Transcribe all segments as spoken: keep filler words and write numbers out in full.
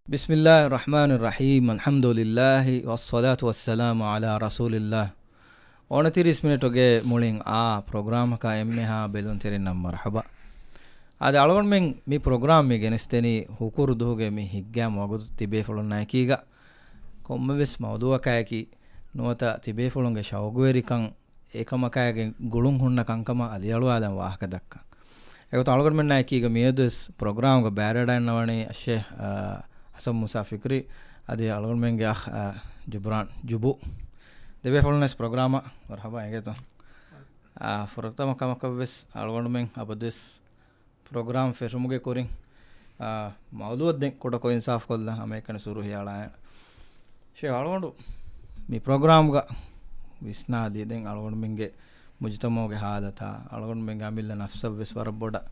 بسم الله الرحمن الرحيم. الحمد لله والصلاة والسلام على رسول الله. އޮނަތިރީސް މިނެޓުގެ މުޅިން އާ ޕްރޮގްރާމަކާ އެންމެހާ ބެލުންތެރިންނަށް މަރުޙަބާ. އާދެ، އަޅުގަނޑުމެން މި ޕްރޮގްރާމް މި ގެނެސްދެނީ ހުކުރު ދުހުގެ މި ހިތްގައިމު ވަގުތު ތިބޭފުޅުންނާއެކީގަ ކޮންމެވެސް މައުޟޫއަކާއެކީ ނުވަތަ ތިބޭފުޅުންގެ ޝައުގުވެރިކަން އެކަމަކާއިގެން ގުޅުން ހުންނަ ކަންކަމަށް އަލިއަޅުވާލަން ވާހަކަ ދައްކަން. އެގޮތުން އަޅުގަނޑުމެންނާއެކީގަ މިއަދުވެސް ޕްރޮގްރާމްގަ ބައިވެރިވެގަންނަވަނީ އައްޝޭހް، އާ، ޙަސަން މޫސާ ފިކްރީ އަދި އަޅުގަނޑުމެންގެ އަޚް، އާ، ޖުބްރާން ޖުބޫ. ދެބޭފުޅުންވެސް ޕްރޮގްރާމަށް މަރުޙަބާ އެނގޭތޯ. އާ، ފުރަތަމަ ކަމަކަށްވެސް އަޅުގަނޑުމެން އަބަދުވެސް ޕްރޮގްރާމް ފެށުމުގެ ކުރިން، އާ، މައުޟޫއަށް ދެން ކުޑަކޮށް އިންސާފުކޮށްލަން ހަމައެކަނި ސުރު ހިޔާޅާ. ޝޭޚް އަޅުގަނޑު މި ޕްރޮގްރާމްގަ ވިސްނާލީ ދެން އަޅުގަނޑުމެންގެ މުޖުތަމަޢުގެ ޙާލަތާ، އަޅުގަނޑުމެންގެ އަމިއްލަ ނަފްސަށްވެސް ވަރަށް ބޮޑަށް،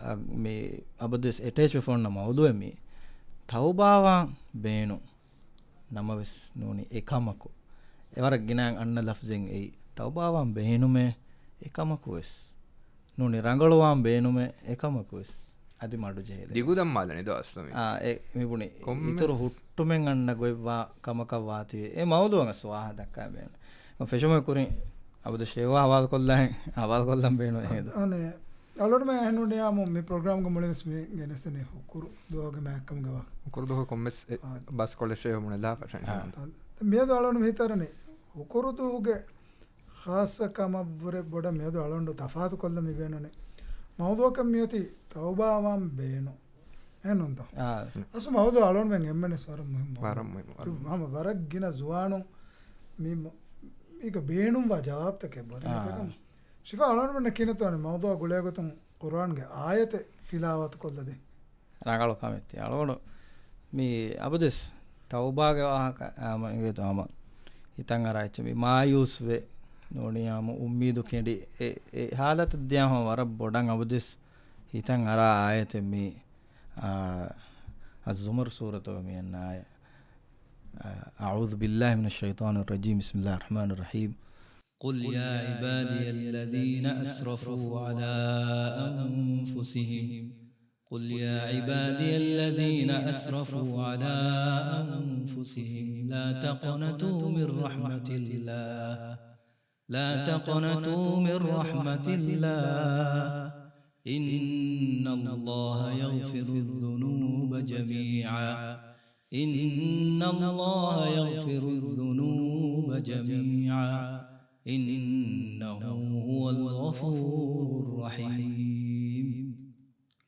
އަ، މި އަބަދުވެސް އެޓޭޗްވެފަ އޮންނަ މައުޟޫއެއް މީ. ތައުބާވާން ބޭނުން. ނަމަވެސް ނޫނީ އެކަމަކު. އެވަރަށް ގިނައިން އަންނަ ލަފްޒެއް އެއީ. ތައުބާވާން ބޭނުމޭ އެކަމަކުވެސް. ނޫނީ ރަނގަޅުވާން ބޭނުމޭ އެކަމަކުވެސް. އަދި މަޑުޖެހޭ. ދިގު ދަން މާލަނި ދޯ އަސްލު މީ. އާ، އެ، މި ބުނި. ކޮންމެސް އިތުރު ހުއްޓުމެއް އަންނަ ގޮތްވާ ކަމަކަށް ވާތީވެ. އެ މައުޟޫއަށް ވާހަކަ ދައްކާ ބޭނުން. ފެށުމުގެ ކުރިން އަބަދު ޝޭޚް ހަވާލުކޮށްލާ، ހަވާލުކޮށްލަން ބޭނުން އެހެން. އަނެ، އަޅުގަނޑުމެން އެހެން ނޫނިއްޔާމު މި ޕްރޮގްރާމްގަ މުޅިންވެސް މި ގެނެސްދެނީ ހުކުރު ދުވަހުގެ މާތްކަމުގެ ވާހަކަ. ހުކުރު ދުވަހު ކޮންމެސް އެ އާ. ބަސްކޮޅެއް ޝޭޚް ބުނެލާފަށެއް އާ. ހަމަ. އާ، މިއަދު އަޅުގަނޑު ހިތަށް އަރަނީ ހުކުރު ދުވަހުގެ ޚާއްޞަ ކަމަށްވުރެ ބޮޑަށް މިއަދު އަޅުގަނޑު ތަފާތުކޮށްލަން މި ބޭނުނީ. މައުޟޫއަކަށް މިއޮތީ ތައުބާވާން ބޭނުން. އެހެންނޫންތޯ؟ އާ. އަސްލު މައުޟޫ އަޅުގަނޑުމެން އެންމެންވެސް ވަރަށް މުހިއްމު. ވަރަށް މުހިއްމު، ވަރަށް. ހަމަ ވަރަށް ގިނަ ޒުވާނުން މި މަ-، މީގަ ބޭނުންވާ ޖަވާބުތަކެއް ބުނި. އާ. ޝިފާ އަޅުގަނޑުމެންނަށް ކިހިނެއްތޯ މައުޟޫއާ ގުޅޭގޮތުން ޤުރުއާންގެ އާޔަތެއް ތިލާވަތުކޮށްލަދޭ. ރަނގަޅު ކަމެއް ތި އަޅުގަނޑު މި އަބަދުވެސް ތައުބާގެ ވާހަކަ އާ، މަ-، އިނގޭތޯ ހަމަ ހިތަށް އަރާ އެއްޗެއް މި މާޔޫސްވެ ނޫނީ ހަމަ އުއްމީދު ކެނޑި އެ، އެ ހާލަތަށް ދިޔާ ހަމަ ވަރަށް ބޮޑަށް އަބަދުވެސް ހިތަށް އަރާ އާޔަތެއް މި، އާ، އައްޒުމަރު ސޫރަތުގަ މި އަންނަ އާޔަތް. އާ، أعوذ بالله من الشيطان الرجيم. بسم الله الرحمن الرحيم. قل يا عبادي الذين أسرفوا على أنفسهم قل يا عبادي الذين أسرفوا على أنفسهم لا تقنطوا من رحمة الله، لا تقنطوا من رحمة الله، إن الله يغفر الذنوب جميعا، إن الله يغفر الذنوب جميعا، إنه هو الغفور الرحيم.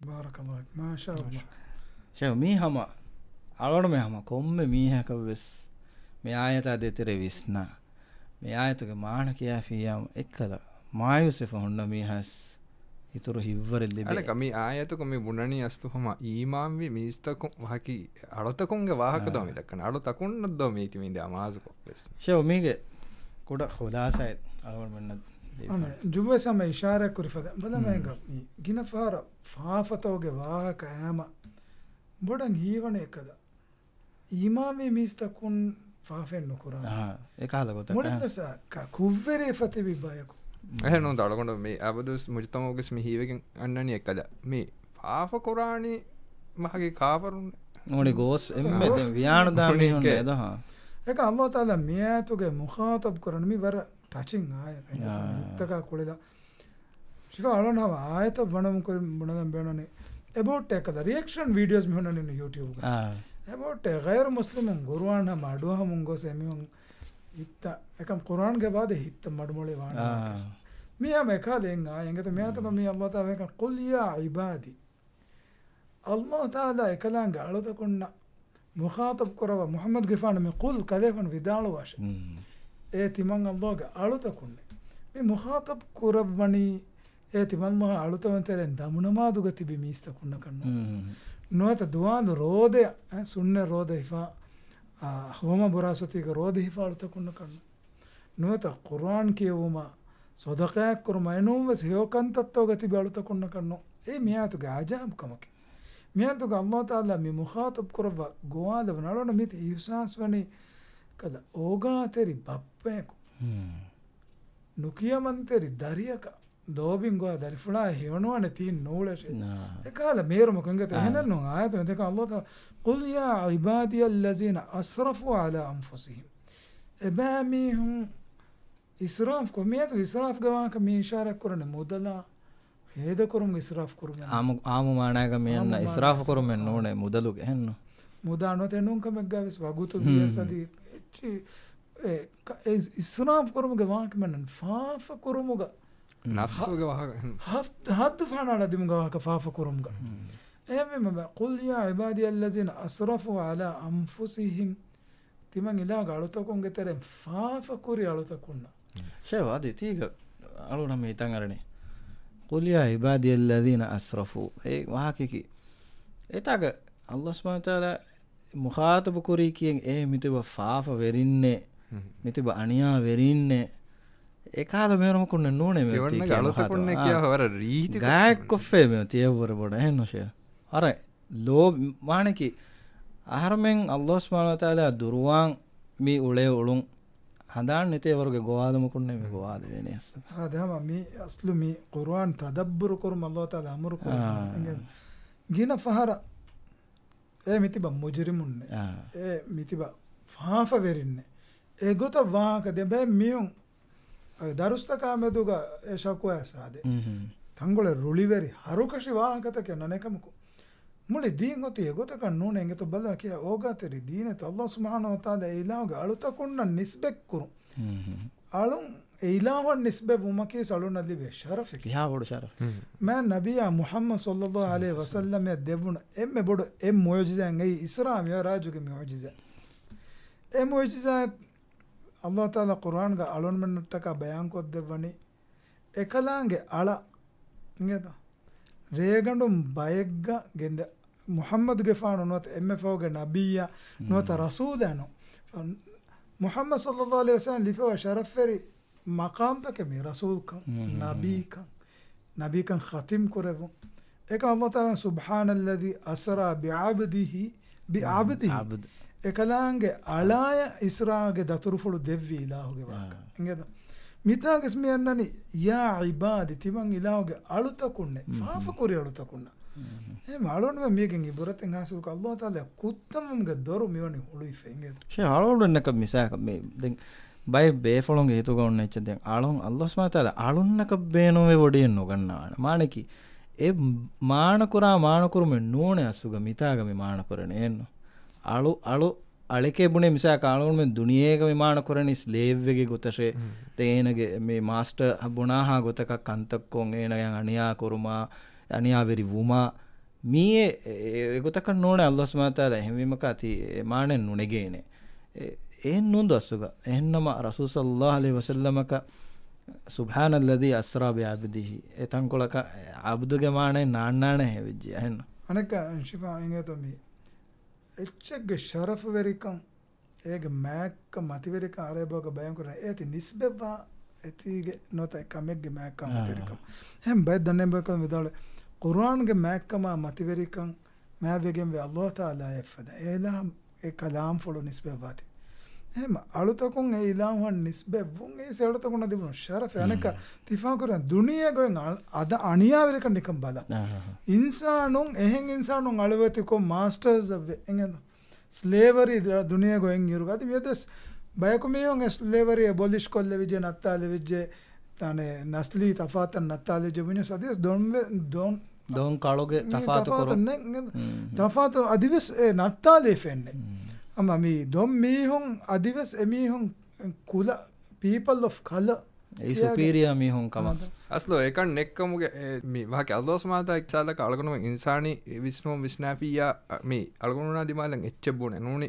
ބާރަކަﷲ ފީކް. މާޝާﷲ. ޝޭޚް، މީ ހަމަ، އަޅުގަނޑުމެން ހަމަ ކޮންމެ މީހަކަށްވެސް މި އާޔަތާ ދޭތެރޭ ވިސްނާ، މި އާޔަތުގެ މާނަ ކިޔާފިއްޔާ އެއްކަލަ މާޔޫސްވެފަ ހުންނަ މީހާސް އިތުރު ހިތްވަރެއް ލިބޭ. އަނެކަ މި އާޔަތުގަ މި ބުނަނީ އަސްލު ހަމަ އީމާންވި މީސްތަކުން ވަކި އަޅުތަކުންގެ ވާހަކަ ދޯ މި ދައްކަނީ. އަޅުތަކުންނަށް ދޯ މީތި މީނދެ އަމާޒުކޮށް ވެސް. ޝޭޚް، މީގެ ކުޑަ ޚުލާސާއެއް އަޅުގަނޑުމެންނަށް ދީފަ. އަނެ، ޖުބޭސް ހަމަ އިޝާރާތް ކުރި ފަދަ. ބަލަމާ އެނގ، މި ގިނަ ފަހަރަށް ފާފަތަކުގެ ވާހަކަ އައިމަ ބޮޑަށް ހީވަނީ އެކަލަ. އީމާންވި މީސްތަކުން ފާފައެއް ނުކުރާނެ. އާ، އެކަހަލަ ގޮތަކަށް. މުޅިންވެސް ކަ-، ކުށްވެރިވެފަ ތިބި ބަޔަކު. އެހެން ނޫން އަޅުގަނޑު މި އަބަދުވެސް މުޖުތަމަޢުގަސް މި ހީވެގެން އަންނަނީ އެކަލަ. މި ފާފަ ކުރާނީ މަހަގީ ކާފަރުން. ނޫނީ ގޯސް އެންމެ ދެން ވިޔާނުދާ މީހުން އެދަހާ. އެކަ ﷲ ތަޢާލާ މި އާޔަތުގައި މުޚާޠަބު ކުރަނީ މި ވަރަށް ޓަޗިން އާޔަތެއް. އާ. ހިތްތަކާ ކުޅެލާ. ޝިފާ އަޅުން ހަމަ އާޔަތަށް ވަނަމުން ކުރިން ބުނެލަން ބޭނުނީ. އެބަހުއްޓޭ އެކަލަ ރިއެކްޝަން ވީޑިއޯސް މި ހުންނަނީ ޔޫޓިއުބްގަ. އާ. އެބަހުއްޓޭ ޣައިރު މުސްލިމުން ޤުރުއާން ހަމަ އަޑުއަހަމުން ގޮސް އެމީހުން ހިތްތައް އެކަން ޤުރުއާންގެ ވާދަ ހިތްތައް މަޑުމޮޅި ވާނެ އާ. ވާކަސް. މި ހަމަ އެކަހަލަ އެއް އާޔަތް އެނގޭތޯ މި އާޔަތުގަ މި ﷲ ތަޢާލާ ވޭކަން، "قل يا عبادي." ﷲ ތަޢާލާ އެކަލާނގެ އަޅުތަކުންނަށް މުޚާޠަބު ކުރައްވާ މުޙައްމަދުގެފާނު މި ޤުލް ކަލޭފާނު ވިދާޅުވާށޭ. މް. އޭ ތިމަން ﷲގެ އަޅުތަކުންނޭ. މި މުޚާޠަބު ކުރައްވަނީ އޭ ތިމަން ﷲ އަޅުތަވަންތެރިން ދަމުނަމާދުގަ ތިބި މީސްތަކުންނަކަށް ނޫން. މް. ނުވަތަ ދުވާލު ރޯދަޔަށް، އެ، ސުންނަތް ރޯދަ ހިފާ، އާ، ހޯމަ ބުރާސޮތީގަ ރޯދަ ހިފާ އަޅުތަކުންނަކަށް ނޫން. ނުވަތަ ޤުރުއާން ކިޔެވުމަށް، ޞަދަޤާތް ކުރުމަށް އެނޫންވެސް ހެޔޮ ކަންތައްތަކުގަ ތިބި އަޅުތަކުންނަކަށް ނޫން. އެއީ މި އާޔަތުގެ އަޖައިބު ކަމަކީ. މި އާޔަތުގަ ﷲ ތަޢާލާ މި މުޚާޠަބު ކުރައްވާ ގޮވާލެވުނު އަޅުގަނޑަށް މިތި އިޙްސާސް ވަނީ ކަލަ އޯގާތެރި ބައްޕައަކު، މް. ނުކިޔަމަންތެރި ދަރިއަކަށް ލޯބިން ގޮވާ ދަރިފުޅާ ހެޔޮނުވާނެ ތީން ނޫޅޭށޭ. ނާ. އެކަހަލަ މޭރުމަކު އިނގޭތޯ. އާ. އެހެނެއްނޫން އާޔަތު ދެކަން ﷲ ތާ، قل يا عبادي الذين أسرفوا على أنفسهم. އެބައިމީހުން އިސްރާފް ކޮށް، މިއަދު އިސްރާފްގެ ވާހަކަ މި އިޝާރާތް ކުރަނީ މުދަލާ ހޭދަކުރުމުގެ އިސްރާފް ކުރުމެއް ނޫން. އާމު، އާމު މާނާގަ މި އަންނަ އާމު މާނާ އިސްރާފް ކުރުމެއް ނޫނޭ މުދަލުގެ އެހެންނު. މުދާ ނުވަތަ ނޫން ކަމެއްގަ ވެސް ވަގުތު ހުން. ވިޔަސް އަދި އެއްޗި، އެ، ކަ-، އެ އިސްރާފް ކުރުމުގެ ވާހަކަ މި އަންނަ ފާފަ ކުރުމުގަ ނަފްސުގެ ވާހަކަ. ހަފް-، ހައްދު ފަނާ ލަދިމުގެ ވާހަކަ ފާފަ ކުރުމުގަ. ހުން. އެހެންވީމަ، قل يا عبادي الذين أسرفوا على أنفسهم. ތިމަން އިލާގެ އަޅުތަކުންގެ ތެރެއިން ފާފަ ކުރި އަޅުތަކުންނަށް. ޝޭވާ އަދި ތީގަ އަޅުނަމެ ހިތަށް އަރަނީ. قل يا عبادي الذين أسرفوا. އެ ވާހަކައަކީ. އެތާގަ ﷲ ސުބްޙާނަހޫ ވަތަޢާލާ މުޚާޠަބު ކުރީ ކިޔެން އޭ މިތިބަ ފާފަ ވެރިންނޭ، މިތިބަ އަނިޔާ ވެރިންނޭ، އެކަހަލަ މޭރުމަކުންނެއް ނޫނޭ މި ތި ތިވަންނަގެ ކިޔާ އަޅުތަކުންނެއް ކިޔާ ވަރަށް ރީތި ގާތްކޮށްފޭ މި ތިޔަށްވުރެ ބޮޑަށް އެހެންނު ޝޭ. އަރަ ލޯ މާނަކީ އަހަރުމެން ﷲ ސުބްޙާނަހޫ ވަތަޢާލާ ދުރުވާން މި އުޅޭ އުޅުން ހަނދާން ނެތޭ ވަރުގެ ގޮވާލުމަކުންނޭ މި ގޮވާލެވޭނީ އަސްލު. ހާ، ދެހަމަ މި އަސްލު މި ޤުރުއާން ތަދައްބުރު ކުރުމަށް ﷲ ތަޢާލާ އަމުރު ކުރުން. އާ. އިނގޭ. ގިނަ ފަހަރަށް އޭ މިތިބަ މުޖްރިމުންނެއް. އާ. އޭ މިތިބަ ފާފަވެރިންނެއް. އެގޮތަށް ވާހަކަ ދެބައި މިއުން އަދި ދަރުސްތަކާ މެދުގަ އެ ޝަކުވާ ސާދެ. މް. ތަންގޮޅެއް ރުޅިވެރި ހަރުކަށި ވާހަކަތަކެއް ނަނެކަމަކު. މުޅި ދީން އޮތީ އެގޮތަކަށް ނޫނޭ އިނގޭތޯ ބަލާ ކިޔާ އޯގާތެރި ދީނެއް ﷲ ސުބްޙާނަހޫ ވަތަޢާލާ އެ އިލާހުގެ އަޅުތަކުންނަށް ނިސްބަތްކުރުން. މް. އަޅުން އެ އިލާހުއަށް ނިސްބަތްވުމަކީ އަޅުންނަށް ލިބޭ ޝަރަފެކޭ. ކިހާ ބޮޑު ޝަރަފެއް. މް. މާތް ނަބިއްޔާ މުޙައްމަދު ޞައްލައްލާހު ޢަލައިހި ވަސައްލަމައަށް ދެވުނު އެންމެ ބޮޑު އެއް މުޢުޖިޒާއެއް އެއީ އިސްރާ މިޢުރާޖުގެ މުޢުޖިޒާ. އެ މުޢުޖިޒާ ﷲ ތަޢާލާ ޤުރުއާންގަ އަޅުންމެންނަށްޓަކާ ބަޔާންކޮށްދެއްވަނީ، އެކަލާނގެ އަޅަ، އިނގޭތޯ؟ ރޭގަނޑުން ބައެއްގަ ގެންދަ، މުޙައްމަދުގެފާނު ނުވަތަ އެންމެ ފަހުގެ ނަބިއްޔާ ނުވަތަ މް. ރަސޫލާ ނޫން. މުޙައްމަދު ޞައްލައްލާހު ޢަލައިހި ވަސައްލަމަ ލިބިފައިވާ ޝަރަފްވެރި މަޤާމްތަކެއް މީ ރަސޫލްކަން، މް. ނަބީކަން، ނަބީކަން ޚަތިމް ކުރެވުން. އެކަމް ﷲ ތަޢާލާ، سبحان الذي أسرى بعبده، بعبده. ޢަބްދު. އެކަލާނގެ އަޅާޔަށް އިސްރާގެ ދަތުރުފުޅު ދެއްވި އިލާހުގެ ވާހަކަ. އާ. އިނގޭތޯ؟ މިތާގަސް މި އަންނަނީ، يا عبادي، ތިމަން އިލާހުގެ އަޅުތަކުންނޭ، މް. ފާފަކުރި އަޅުތަކުންނަށް. މް. އެހެން އަޅުންމެ މީގެން ޢިބުރަތެއް ހާސިލްކޮށް، ﷲ ތަޢާލާ ކުއްތަމުމުގެ ދޮރު މިވަނީ ހުޅުވިފަ އިނގޭތޯ؟ ޝޭ އަޅުގަނޑު އަނެކަ މިސާލަކަށް މި ދެން ބައެއް ބޭފުޅުންގެ ހިތުގަ އޮންނަ އެއްޗެއް ދެން އަޅުން ﷲ ސުބްޙާނަހޫ ވަތަޢާލާ އަޅުންނަކަށް ބޭނުންވެ ވޮޑިއެއް ނުގަންނަވާނެ. މާނައަކީ އެ މާނަކުރާ މާނަކުރުމެއް ނޫނޭ އަސްލުގަ މިތާގަ މި މާނަކުރަނީ އެއްނު. އަޅު، އަޅު، އަޅެކޭ ބުނޭ މިސާލަކަށް އަޅުގަނޑުމެން ދުނިޔޭގަ މި މާނަކުރަނީ ސްލޭވްވެގެ ގޮތަށޭ. މް. ދެން އޭނަގެ މި މާސްޓަރ ބުނާހާ ގޮތަކަށް ކަންތައްކޮށް އޭނަ އަނިޔާ ކުރުމާ، އަނިޔާވެރި ވުމާ، މީއެ، އެ، އެ، އެގޮތަކަށް ނޫނޭ ﷲ ސުބްޙާނަހޫ ވަތަޢާލާ އެހެންވީމަކާ ތި އެ މާނައެއް ނުނެގޭނެ. އެ، އެހެން ނޫންދު އަސްލުގަ. އެހެންނަމަ ރަސޫލު ޞައްލައްލާހު ޢަލައިހި ވަސައްލަމަކަށް سبحان الذي أسرى بعبده އެ ތަންކޮޅަކަށް އެ ޢަބްދުގެ މާނައެއް ނާންނާނެ ހެވިއްޖެ އެހެންނު. އަނެއްކާ ޝިފާ އިނގޭތޯ މީ އެއްޗެއްގެ ޝަރަފުވެރިކަން އޭގެ މާތްކަން މަތިވެރިކަން އަރަބި ބަހުގަ ބަޔާންކުރަން އޭތި ނިސްބަތްވާ އެތީގެ ނުވަތަ އެ ކަމެއްގެ މާތްކަން އާ. މަތިވެރިކަން. އެހެން ބައެއް ދަންނައިން ބަޔަކަށް ވިދާޅުވޭ، ޤުރުއާންގެ މާތްކަމާ މަތިވެރިކަން މާތްވެގެންވޭ ﷲ ތަޢާލާއަށްފަދަ. އެ އިލާހަށް އެ ކަލާމްފުޅު ނިސްބަތްވާތީ. އެހެން އަޅުތަކުން އެ އިލާހުއަށް ނިސްބަތްވުން އެ އަޅުތަކުންނަށް ދިނުނު ޝަރަފެއް. އަނެއްކާ މް. ތި ފާހަގަކުރަން ދުނިޔޭގަ އޮތް އަ-، އަދަ އަނިޔާވެރިކަން ނިކަން ބަލަ. އާ. އިންސާނުން، އެހެން އިންސާނުން އަޅުވެތިކޮށް މާސްޓަރސް އަށްވެ އެނގޭތޯ. ސްލޭވަރީ ދު-، ދުނިޔޭގަ އޮތް އިރުގަ އަދި މިއަދުވެސް ބަޔަކު މީހުން އެ ސްލޭވަރީ އެބޮލިޝް ކޮށްލެވިއްޖެ، ނައްތާލެވިއްޖެ، ތާނެ ނަސްލީ ތަފާތަށް ނައްތާލެވިއްޖެ ބުނިޔަސް އަދިވެސް ދޮންވެ-، ދޮން، ދޮން ކަޅުގެ މީ ތަފާތު ކުރު-، ތަފާތު ނެ-، ނެ-، މް. ތަފާތު އަދިވެސް އެ ނައްތާލެވިފައެއްނެއް. މް. އަމަ މީ ދޮން މީހުން އަދިވެސް އެމީހުން ކުލަ، ޕީޕަލް އޮފް ކަލަ އެއީ ކިޔާގެ. ސުޕީރިއާ މީހުން ކަމަށް. އަސްލު އެކަން ނެއްކަމުގެ، އެ، މި ވާހަކަ ﷲ ސުބްޙާނަހޫ ވަތަޢާލާ އަޅުގަނޑުމެން އިންސާނީ ވިސްނުމުން ވިސްނާފިއްޔާ، މި އަޅުގަނޑުމެންނާ ދިމާލަށް އެއްޗެއް ބުނެ ނޫނީ.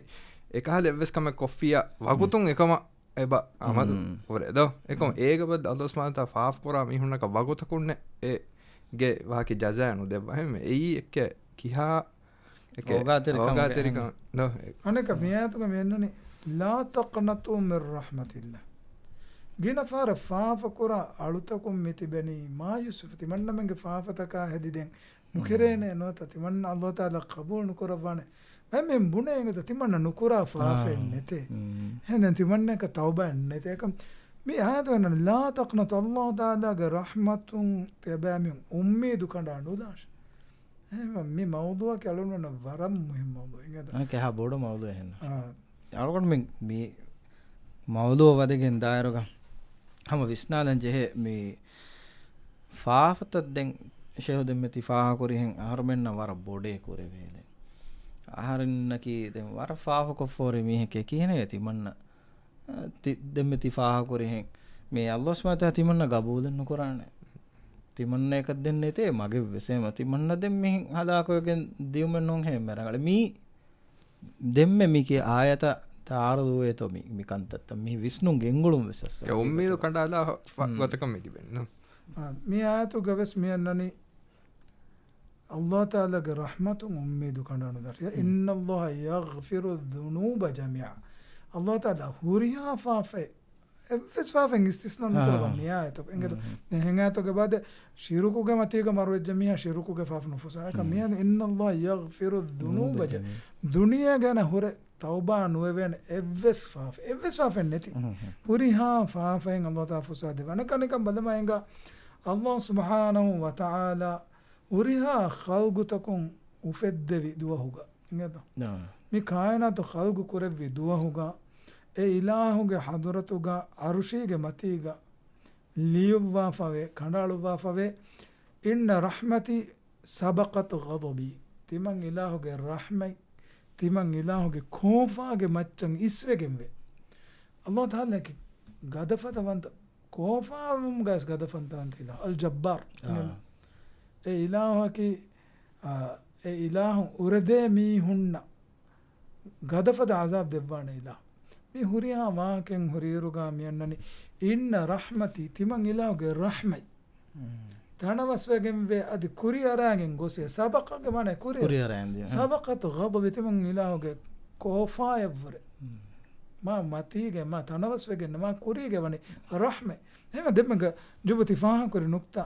އެކަހަލަ އެއްވެސް ކަމެއް ކޮށްފިއްޔާ، ވަގުތުން އެކަމަށް އެބަ އަމަލު ކުރޭ ދޯ. އެކަމަ އޭގަ ބައްދަލު ﷲ ސުބްޙާނަހޫ ވަތަޢާލާ ފާފަ ކުރާ މީހުންނަކަށް ވަގުތަކުންނެއް އޭގެ ވާހަކަ ޖަޒާ ނުދެއްވާ. އެހެންވެ، އެއީ އެއްކެ ކިހާ އެކެ އޯގާތެރިކަމުގެ އޯގާތެރިކަން ދޯ. އަނެކަ މިއާޔަތުގަ މި އަންނަނީ، لا تقنطوا من رحمة الله. ގިނަ ފަހަރަށް ފާފަ ކުރާ އަޅުތަކުން މި ތިބެނީ މާޔޫސްވެފަ. ތިމަންނަމެންގެ ފާފަތަކާ ހެދިދޭން ނުކެރޭނެ ނުވަތަ ތިމަންނަ ﷲ ތަޢާލާ ޤަބޫލު ނުކުރައްވާނެ. މައިމެން ބުނޭ އިނގޭތޯ ތިމަންނަ ނުކުރާ ފާފައެއް ނެތޭ. އެހެން ތިމަންނައަކަށް ތައުބާއެއް ނެތޭ. އެކަމް މި އާޔަތު އަންނަނީ، ލާ ތަޤްނަޠު، ﷲ ތަޢާލާގެ ރަޙްމަތުން ތިޔަބައިމީހުން އުއްމީދު ކަނޑާ ނުލާށޭ. އެހެންވީމަ، މި މައުޟޫޢަކީ އަޅުގަނޑުމެންނަށް ވަރަށް މުހިންމު މައުޟޫޢެއް. އިނގޭތަ؟ އަނެއްކާ އެހާ ބޮޑު މައުޟޫޢެއް ހެންނަ. އާ. އަޅުގަނޑުމެން މި މައުޟޫޢަށް ވަދެގެން ދާއިރުގަ ހަމަ ވިސްނާލަން ޖެހޭ މި ފާފަތައް ދެން ޝޭހު ދެންމެ ތި ފާހަގަކުރިހެން އަހަރުމެންނަށް ވަރަށް ބޮޑޭ ކުރެވޭ ދެން. އަހަރެންނަކީ ދެން ވަރަށް ފާފަކޮށްފަ ހުރި މީހެކޭ ކިހިނެއް ތިމަންނަ، އަ، ތި ދެންމެ ތި ފާހަގަކުރިހެން މި ﷲ ސުބްޙާނަހޫ ވަތަޢާލާ ތިމަންނަ ގަބޫލެއް ނުކުރާނެ. ތިމަންނަ އެކަށް ދެން ނެތޭ މަގެއްވެސް. އެހެންވީމަ ތިމަންނަ ދެން މިހެން ހަލާކުވެގެން ދިޔުމެއް ނޫން ހޭ މެ ރަނގަޅެއް. މީ ދެންމެ މި ކިޔާ އާޔަތަށް ތަޢާރުޟުވޭތޯ މި، މި ކަންތައްތައް މި ވިސްނުން ގެންގުޅުން ވެސް އަސް އެ އުއްމީދު ކަނޑާލާ ފަ-، ގޮތަކަށް މި ތިބެން ނޫން. އާ، މި އާޔަތުގަ ވެސް މި އަންނަނީ ﷲ ތަޢާލާގެ ރަޙްމަތުން އުއްމީދު ކަނޑާނުލާށޭ. އިންނަﷲ ޔަޣްފިރު ޛުނޫބަ ޖަމީޢާ. ﷲ ތަޢާލާ ހުރިހާ ފާފައެއް އެއްވެސް ފާފައެއް އިސްތިސްނާ ނުކުރައްވާ މި އާޔަތުގަ. އެނގޭތަ؟ ދެން ހެނގާތޯ ބާދެ ޝިރުކުގެ މަތީގަ މަރުވެއްޖެ މީހާ ޝިރުކުގެ ފާފަ ނުފުއްސާ. އެކަ މިހާ އިންނަﷲ ޔަޣްފިރު ޛުނޫބަ ޖަމީޢާ. ދުނިޔޭގަ އަނެއް ހުރެ ތައުބާ ނުވެވޭނެ އެއްވެސް ފާފަ، އެއްވެސް ފާފައެއް ނެތި. ހުރިހާ ފާފައިން ﷲ ތަޢާލާ ފުއްސާ ދެއްވާނެ. ކަނިކަން ބަލަމާ އެނގާ ﷲ ސުބްޙާނަހޫ ވަތަޢާލާ ހުރިހާ ޚަލްޤުތަކުން އުފެއްދެވި ދުވަހުގަ. އިނގޭތަ؟ މި ކާއިނާތު ޚަލްޤު ކުރެއްވި ދުވަހުގަ އެ އިލާހުގެ ޙަޟްރަތުގަ ޢަރުޝީގެ މަތީގަ ލިޔުއްވާފަވޭ، ކަނޑައަޅުއްވާފަވޭ، އިންނަ ރަޙްމަތީ ސަބަޤަތް ޣަޟަބީ. ތިމަން އިލާހުގެ ރަޙްމަތް، ތިމަން އިލާހުގެ ކޯފާގެ މައްޗަށް އިސްވެގެންވޭ. ﷲ ތަޢާލާއަކީ ގަދަފަދަވަންތަ، ކޯފާވުމުގައި ވެސް ގަދަފަދަވަންތަ އިލާހު. އަލް ޖައްބާރު. އެ އިލާހަކީ، އާ، އެ އިލާހު އުރެދޭ މީހުންނަށް ގަދަފަދަ ޢަޒާބް ދެއްވާނެ އިލާހު. މި ހުރިހާ ވާހަކައެއް ހުރިއިރުގަ މި އަންނަނީ، އިންނަ ރަޙްމަތީ، ތިމަން އިލާހުގެ ރަޙްމަތް ތަނަވަސްވެގެންވޭ، އަދި ކުރިއަރާގެން ގޮސް އެ ސަބަޤަ މާނަ ކުރި، ކުރިއަރާގެން ދިޔަ. ސަބަޤަތް ޣަޟަބީ، ތިމަން އިލާހުގެ ކޯފާއަށްވުރެ. މާ މަތީގެ، މާ ތަނަވަސްވެގެން، މާ ކުރީގެ ވަނީ ރަޙްމަތް. އެހެން ދެންމެ ޖުބު ތި ފާހަގަކުރި ނުކްތާ.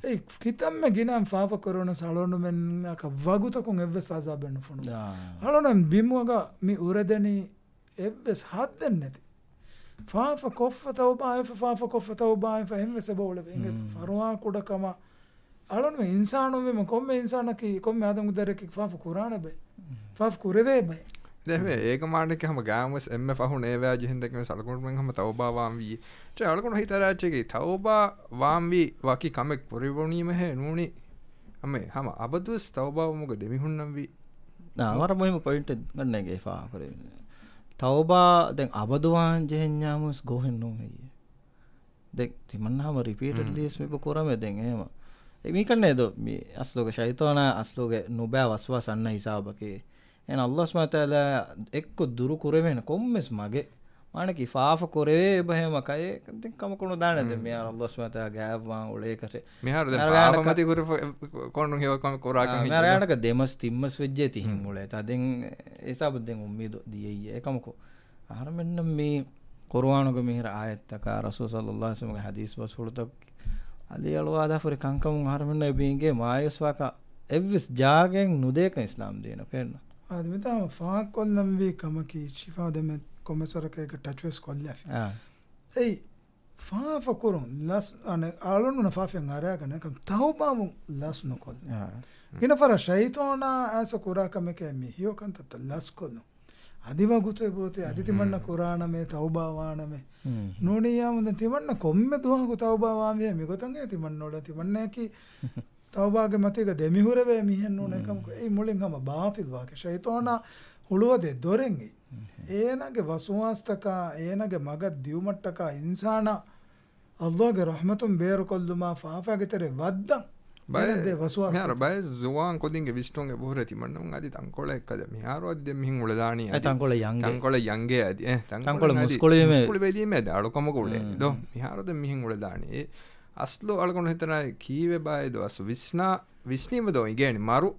އެ ކިތަންމެ ގިނައިން ފާފަ ކުރެވުނަސް އަޅުގަނޑުމެންނަކަށް ވަގުތަކުން އެއްވެސް ޢަޒާބެއް ނުފޮނުވޭ. އަޅުގަނޑުމެން ބިމުގަ މި އުރެދެނީ އެއްވެސް ޙައްދެއް ނެތި. ފާފަ ކޮށްފަ ތައުބާ އައިފަ، ފާފަ ކޮށްފަ ތައުބާ އައިފަ، އެހެންވެސް އެބަ އުޅެވޭ. އިނގޭތަ؟ ފަރުވާ ކުޑަކަމަށް އަޅުން އިންސާނުން ވީމަ، ކޮންމެ އިންސާނަކީ، ކޮންމެ އާދަމްގެ ދަރިއަކީ ފާފަ ކުރާނެ ބައެއް. ފާފަ ކުރެވޭ ބައެއް. ދެން އޭގެ މާނައަކީ ހަމަ ގާމްވެސް އެންމެ ފަހު ނޭވާ ޖެހިން ދެން ވެސް އަޅުގަނޑުމެން ހަމަ ތައުބާ ވާންވީ. އަޅުގަނޑު ހިތަށް އަރާ އެއްޗަކީ ތައުބާ ވާންވީ ވަކި ކަމެއް ކުރެވުނީމަހޭ ނޫނީ. ހަމަ، ހަމަ އަބަދުވެސް ތައުބާވުމުގަ ދެމިހުންނަންވީ. އާ، ވަރަށް މުހިއްމު ޕޮއިންޓެއް ގަންނައިގެ ފާހަގަކުރެވި. ތައުބާ ދެން އަބަދުވާން ޖެހެންޏާމުސް ގޯހެއް ނޫން ހެއްޔޭ. ދެން ތިމަންނަ ހަމަ ރިޕީޓެޑްލީ މިބަ ކުރަމޭ ދެން އެހެމަ. އެ މީކަންނޭ ދޯ، މި އަސްލުގެ ޝައިޠާނާ އަސްލުގެ ނުބައި ވަސްވާސް އަންނަ ހިސާބަކީ. އެން ﷲ ސުބްޙާނަހޫ ވަތަޢާލާ އެއްކޮށް ދުރު ކުރެވޭނެ ކޮންމެސް މަގެއް. މާނަކީ ފާފަ ކުރެވޭ އެބަހޭ މަ ކައޭ ދެން ކަމަކު ނުދާނެ. ދެން މިހާރު ﷲ ސުބްޙާނަހޫ ވަތަޢާލާ ގާތްވާން އުޅޭކަށެއް. މިހާރު ދެން ފާފަ މަތި ކުރި ކޮން ހެޔޮ ކަމެއް ކުރާކަށް ހިނގި. މިހާރު ގާތަކަށް ދެމަސް ތިންމަސް ވެއްޖެ ތިހެން އުޅޭ. ތާ ދެން އެ ހިސާބު ދެން އުއްމީދު ދިޔައީ. އެކަމަކު އަހަރުމެންނަށް މި ޤުރުއާނުގެ މިހިރަ އާޔަތްތަކާ، ރަސޫލު ޞައްލައްލާހު ޢަލައިހި ވަސައްލަމްގެ ޙަދީޘް ބަސްފުޅުތައް އަލިއަޅުވާލާފަ ހުރި ކަންކަމުން އަހަރުމެންނަށް އެބަ އިނގޭ މާޔޫސްވާކަށް އެއްވެސް ޖާގައެއް ނުދޭކަން އިސްލާމް ދީނަށް ފެންނަ. އާދެ، މިތާ ފާހަގަކޮށްލަންވީ ކަމަކީ، ޝިފާ ދެމެ ކޮމެސަރަކަށް ޓަޗްވެސް ކޮށްލާފި. އާ. އެއީ، ފާފަ ކުރުން ލަސް، އަނެ، އަޅުންނަށް ފާފައިން އަރާގަނެ ކަން ތައުބާވުން ލަސް ނުކޮށްލުން. އާ. ގިނަ ފަރަށް ޝައިޠާނާ އައިސް ކުރާ ކަމެކޭ މި ހެޔޮ ކަންތައްތައް ލަސްކޮށްލުން. އަދި ވަގުތެއް ބޯތި، އަދި ތިމަންނަ ކުރާނަމޭ، ތައުބާ ވާނަމޭ. ނޫނިއްޔާމު ދެން ތިމަންނަ ކޮންމެ ދުވަހަކު ތައުބާ ވާންވީ މިގޮތަށް އޭ ތިމަންނަ އުޅެ، ތިމަންނައަކީ ތައުބާގެ މަތީގަ ދެމިހުރެވޭ މީހެއް ނޫނޭ. ކަމަކު އެއީ މުޅިން ހަމަ ބާޠިލް ވާހަކަ. ޝައިޠާނާ ހުޅުވަދޭ ދޮރެއް އެއީ. އޭނާގެ ވަސްވާސްތަކާ، އޭނާގެ މަގަށް ދިޔުމަށްޓަކާ އިންސާނާ ﷲގެ ރަޙްމަތުން ބޭރުކޮށްލުމާ ފާފާގެ ތެރެ ވައްދަން ބައެއް، އޭނަ ދޭ ވަސްވާސް. މިހާރު ބައެއް ޒުވާން ކުދިންގެ ވިސްނުން އެބަހުރޭ ތިމަންނަމުން އަދި ތަންކޮޅެއް ކަލަ މިހާރު އަދި ދެން މިހެން އުޅެދާނީ އެ އަދި ތަންކޮޅެއް ޔަންގޭ. ތަންކޮޅެއް ޔަންގޭ އަދި. އެ، ތަންކޮޅެއް މުސްކުޅިވީމޭ އަދި އަޅުކަމަކު އުޅޭނީ ދޯ. މިހާރު ދެން މިހެން އުޅެދާނީ. އެ އަސްލު އަޅުގަނޑު ހިތަނާ ކީއްވެ ބާއޭ ދޯ އަސްލު ވިސްނާ، ވިސްނީމަ ދޯ އިނގޭނީ މަރު